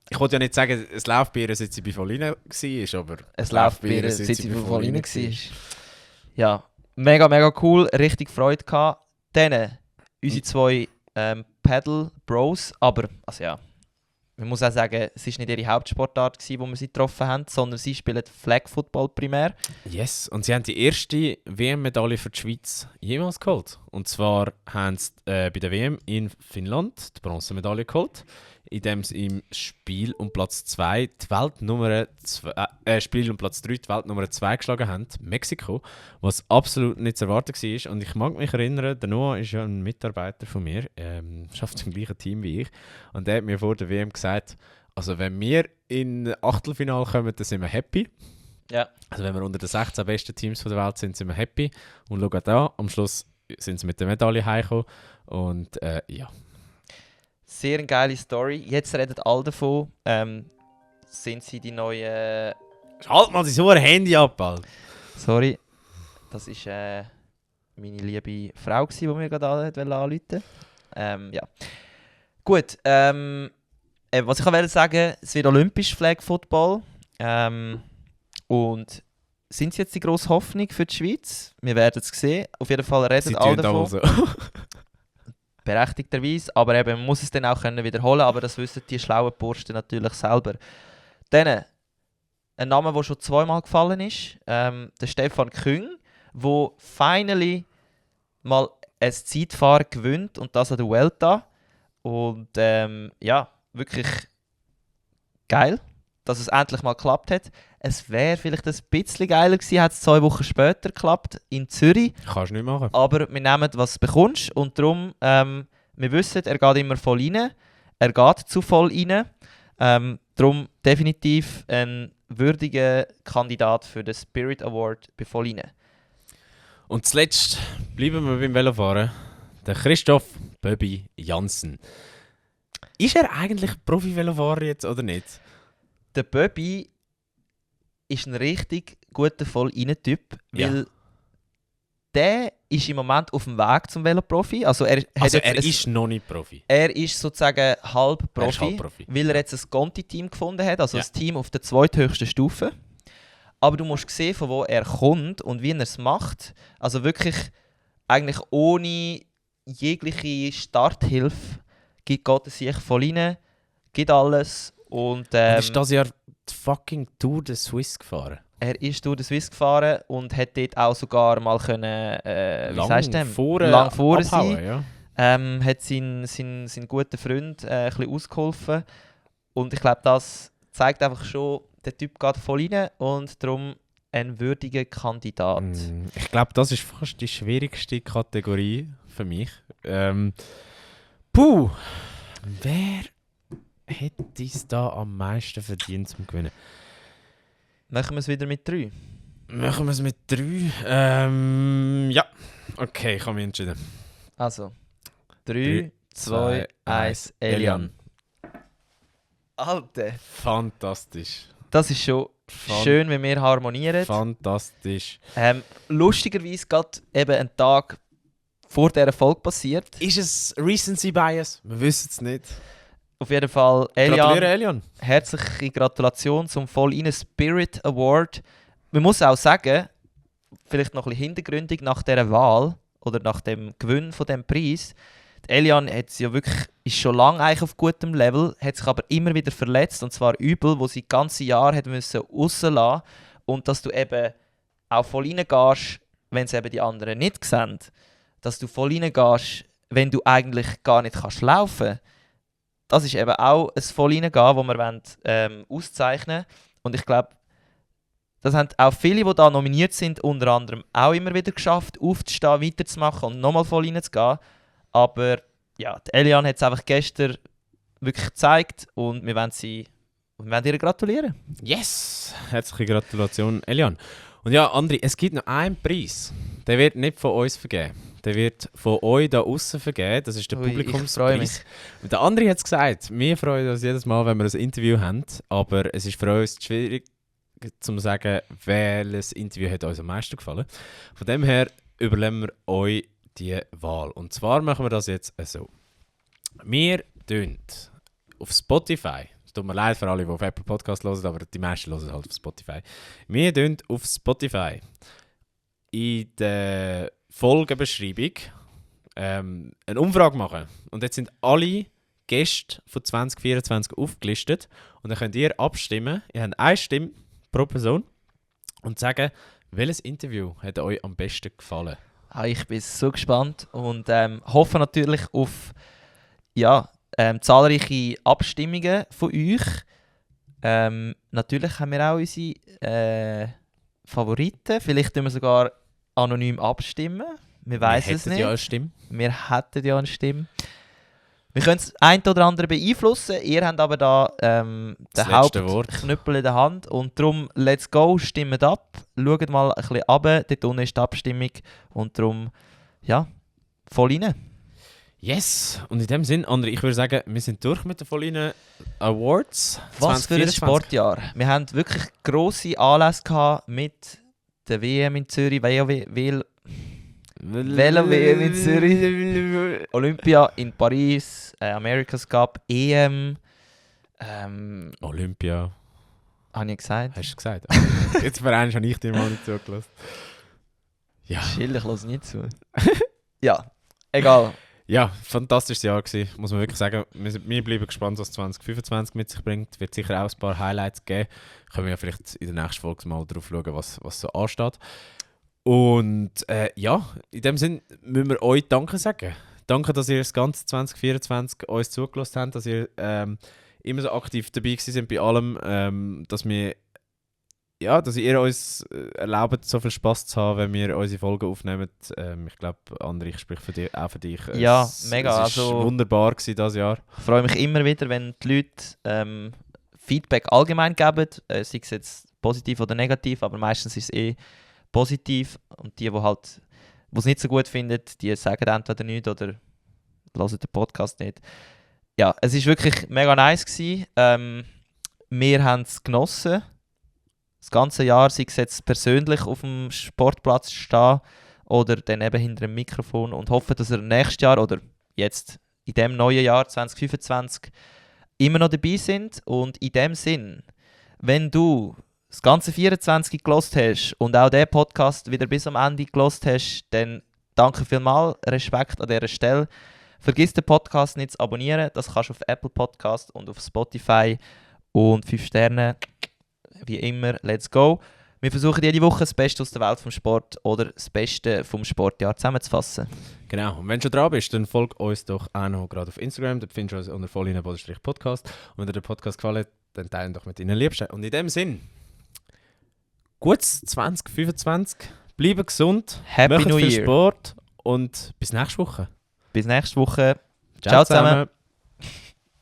ich wollte ja nicht sagen, es läuft bei ihr, seit sie bei Volline war, aber es läuft bei ihr, seit sie bei Volline war. Ja, mega, mega cool, richtig Freude gehabt. Dann unsere zwei Paddle Bros, aber, also ja, man muss auch sagen, es war nicht ihre Hauptsportart, wo wir sie getroffen haben, sondern sie spielen Flag Football primär. Yes, und sie haben die erste WM-Medaille für die Schweiz jemals geholt. Und zwar haben sie bei der WM in Finnland die Bronzemedaille geholt, indem sie im Spiel um Platz 2 die Weltnummer 3 die Weltnummer 2 geschlagen haben, Mexiko, was absolut nicht zu erwarten war. Und ich mag mich erinnern, der Noah ist ja ein Mitarbeiter von mir, arbeitet im gleichen Team wie ich, und der hat mir vor der WM gesagt, also wenn wir in Achtelfinale kommen, dann sind wir happy. Ja. Also wenn wir unter den 16 besten Teams der Welt sind wir happy. Und schau da, am Schluss sind sie mit der Medaille heimgekommen. Und ja. Sehr eine geile Story. Jetzt redet alle davon. Sind sie die neuen... Halt mal dein Handy ab, Alter. Sorry. Das war meine liebe Frau, die mir gerade anrufen wollte. Ja. Gut. Was ich wollte sagen, es wird olympisch Flag Football. Und sind sie jetzt die grosse Hoffnung für die Schweiz? Wir werden es sehen. Auf jeden Fall redet alle davon. So. Berechtigterweise, aber eben, man muss es dann auch wiederholen, aber das wissen die schlauen Burschen natürlich selber. Dann, ein Name, der schon zweimal gefallen ist, der Stefan Küng, der finally mal ein Zeitfahren gewinnt und das an der Vuelta. Und ja, wirklich geil, dass es endlich mal geklappt hat. Es wäre vielleicht ein bisschen geiler gewesen, hat es 2 Wochen später geklappt in Zürich. Kannst du nicht machen. Aber wir nehmen, was du bekommst. Und darum, wir wissen, er geht immer voll rein. Er geht zu voll rein. Darum definitiv ein würdiger Kandidat für den Spirit Award bei voll rein. Und zuletzt bleiben wir beim Velofahren. Der Christoph Böbi Jansen. Ist er eigentlich Profi-Velofahrer jetzt oder nicht? Der Böbi ist ein richtig guter Voll-Rein-Typ, weil der ist im Moment auf dem Weg zum Veloprofi. Also er ist noch nicht Profi. Er ist sozusagen halb Profi, weil er jetzt ein Conti-Team gefunden hat, also ein Team auf der zweithöchsten Stufe. Aber du musst sehen, von wo er kommt und wie er es macht. Also wirklich eigentlich ohne jegliche Starthilfe geht er sich voll rein, gibt alles. Und ist das Jahr die fucking Tour de Suisse gefahren? Er ist Tour de Suisse gefahren und hat dort auch sogar mal können, lang vorne sein. Ja. Hat seinen guten Freund ein bisschen ausgeholfen. Und ich glaube, das zeigt einfach schon, der Typ geht voll rein und darum ein würdiger Kandidat. Ich glaube, das ist fast die schwierigste Kategorie für mich. Puh, wer hätte es da am meisten verdient zum Gewinnen? Machen wir es wieder mit 3? Machen wir es mit 3? Ja. Okay, ich habe mich entschieden. Also, 3, 2, 1, Elian. Alter, Fantastisch. das ist schon schön, wenn wir harmonieren. Fantastisch. Lustigerweise gerade eben einen Tag vor dieser Folge passiert. Ist es Recency Bias? Wir wissen es nicht. Auf jeden Fall, Elian, Gratuliere, Elian. herzliche Gratulation zum Voll Inne Spirit Award. Man muss auch sagen, vielleicht noch ein bisschen hintergründig nach dieser Wahl oder nach dem Gewinn von diesem Preis. Die Elian ist schon lange eigentlich auf gutem Level, hat sich aber immer wieder verletzt, und zwar übel, wo sie das ganze Jahr hat müssen rauslassen. Und dass du eben auch voll reingehst, wenn es eben die anderen nicht sehen. Dass du voll reingehst, wenn du eigentlich gar nicht kannst laufen. Das ist eben auch ein voll reingehen, das wir auszeichnen wollen. Und ich glaube, das haben auch viele, die da nominiert sind, unter anderem auch immer wieder geschafft, aufzustehen, weiterzumachen und nochmal voll reinzugehen. Aber ja, die Elian hat es einfach gestern wirklich gezeigt und wir wollen ihr gratulieren. Yes! Herzliche Gratulation, Elian. Und ja, André, es gibt noch einen Preis. Der wird nicht von uns vergeben. Der wird von euch da außen vergeben. Das ist der Ui, ich freue Publikumspreis. mich. Und der André hat es gesagt, wir freuen uns jedes Mal, wenn wir ein Interview haben. Aber es ist für uns schwierig zu sagen, welches Interview hat uns am meisten gefallen. Von dem her überlassen wir euch die Wahl. Und zwar machen wir das jetzt so. Wir tun auf Spotify, es tut mir leid für alle, die auf Apple Podcast hören, aber die meisten hören halt auf Spotify. Wir tun auf Spotify in der Folgenbeschreibung eine Umfrage machen. Und jetzt sind alle Gäste von 2024 aufgelistet. Und dann könnt ihr abstimmen. Ihr habt eine Stimme pro Person und sagen, welches Interview hat euch am besten gefallen? Ich bin so gespannt und hoffe natürlich auf zahlreiche Abstimmungen von euch. Natürlich haben wir auch unsere Favoriten. Vielleicht tun wir sogar anonym abstimmen. Wir wissen es nicht. Ja eine Stimme. Wir hätten ja eine Stimme. Wir können das eine oder andere beeinflussen. Ihr habt aber da den letzte Wort. Hauptknüppel in der Hand. Und darum, let's go, stimmt ab. Schaut mal ein bisschen runter. Dort unten ist die Abstimmung. Und darum, ja, voll rein. Yes! Und in dem Sinn, André, ich würde sagen, wir sind durch mit den Vollinen Awards. Was für ein 2024. Sportjahr. Wir haben wirklich grosse Anlässe gehabt mit der WM in Zürich, Velo-WM in Zürich, Olympia in Paris, America's Cup, EM. Olympia. Habe ich gesagt? Hast du gesagt? Jetzt vereinst habe ich dir mal nicht zugelassen. Ja. Chill, ich höre nicht zu. Ja, egal. Ja, fantastisches Jahr gewesen, muss man wirklich sagen. Wir bleiben gespannt, was 2025 mit sich bringt. Wird sicher auch ein paar Highlights geben. Können wir ja vielleicht in der nächsten Folge mal drauf schauen, was so ansteht. Und ja, in dem Sinn müssen wir euch Danke sagen. Danke, dass ihr das ganze 2024 uns zugelassen habt, dass ihr immer so aktiv dabei sind bei allem, dass ihr uns erlaubt, so viel Spass zu haben, wenn wir unsere Folgen aufnehmen. Ich glaube, André, ich spreche auch für dich. Ja, mega. Es war wunderbar dieses Jahr. Ich freue mich immer wieder, wenn die Leute Feedback allgemein geben, sei es jetzt positiv oder negativ, aber meistens ist es positiv. Und die es nicht so gut finden, die sagen entweder nichts oder hören den Podcast nicht. Ja, es war wirklich mega nice gewesen. Wir haben es genossen. Das ganze Jahr, sei es jetzt persönlich auf dem Sportplatz stehen oder dann eben hinter dem Mikrofon, und hoffe, dass ihr nächstes Jahr oder jetzt in dem neuen Jahr 2025 immer noch dabei sind. Und in dem Sinn, wenn du das ganze 24 gelost hast und auch den Podcast wieder bis am Ende gelost hast, dann danke vielmals, Respekt an dieser Stelle. Vergiss den Podcast nicht zu abonnieren, das kannst du auf Apple Podcast und auf Spotify. Und 5 Sterne, wie immer, let's go. Wir versuchen jede Woche das Beste aus der Welt vom Sport oder das Beste vom Sportjahr zusammenzufassen. Genau, und wenn du schon dran bist, dann folg uns doch auch noch gerade auf Instagram, dort findest du uns unter vollinen_podcast. Und wenn dir der Podcast gefällt, dann teilen doch mit deinen Liebsten. Und in dem Sinn, gutes 2025, bleiben gesund, Happy macht New viel Year. Sport und bis nächste Woche. Bis nächste Woche. Ciao zusammen.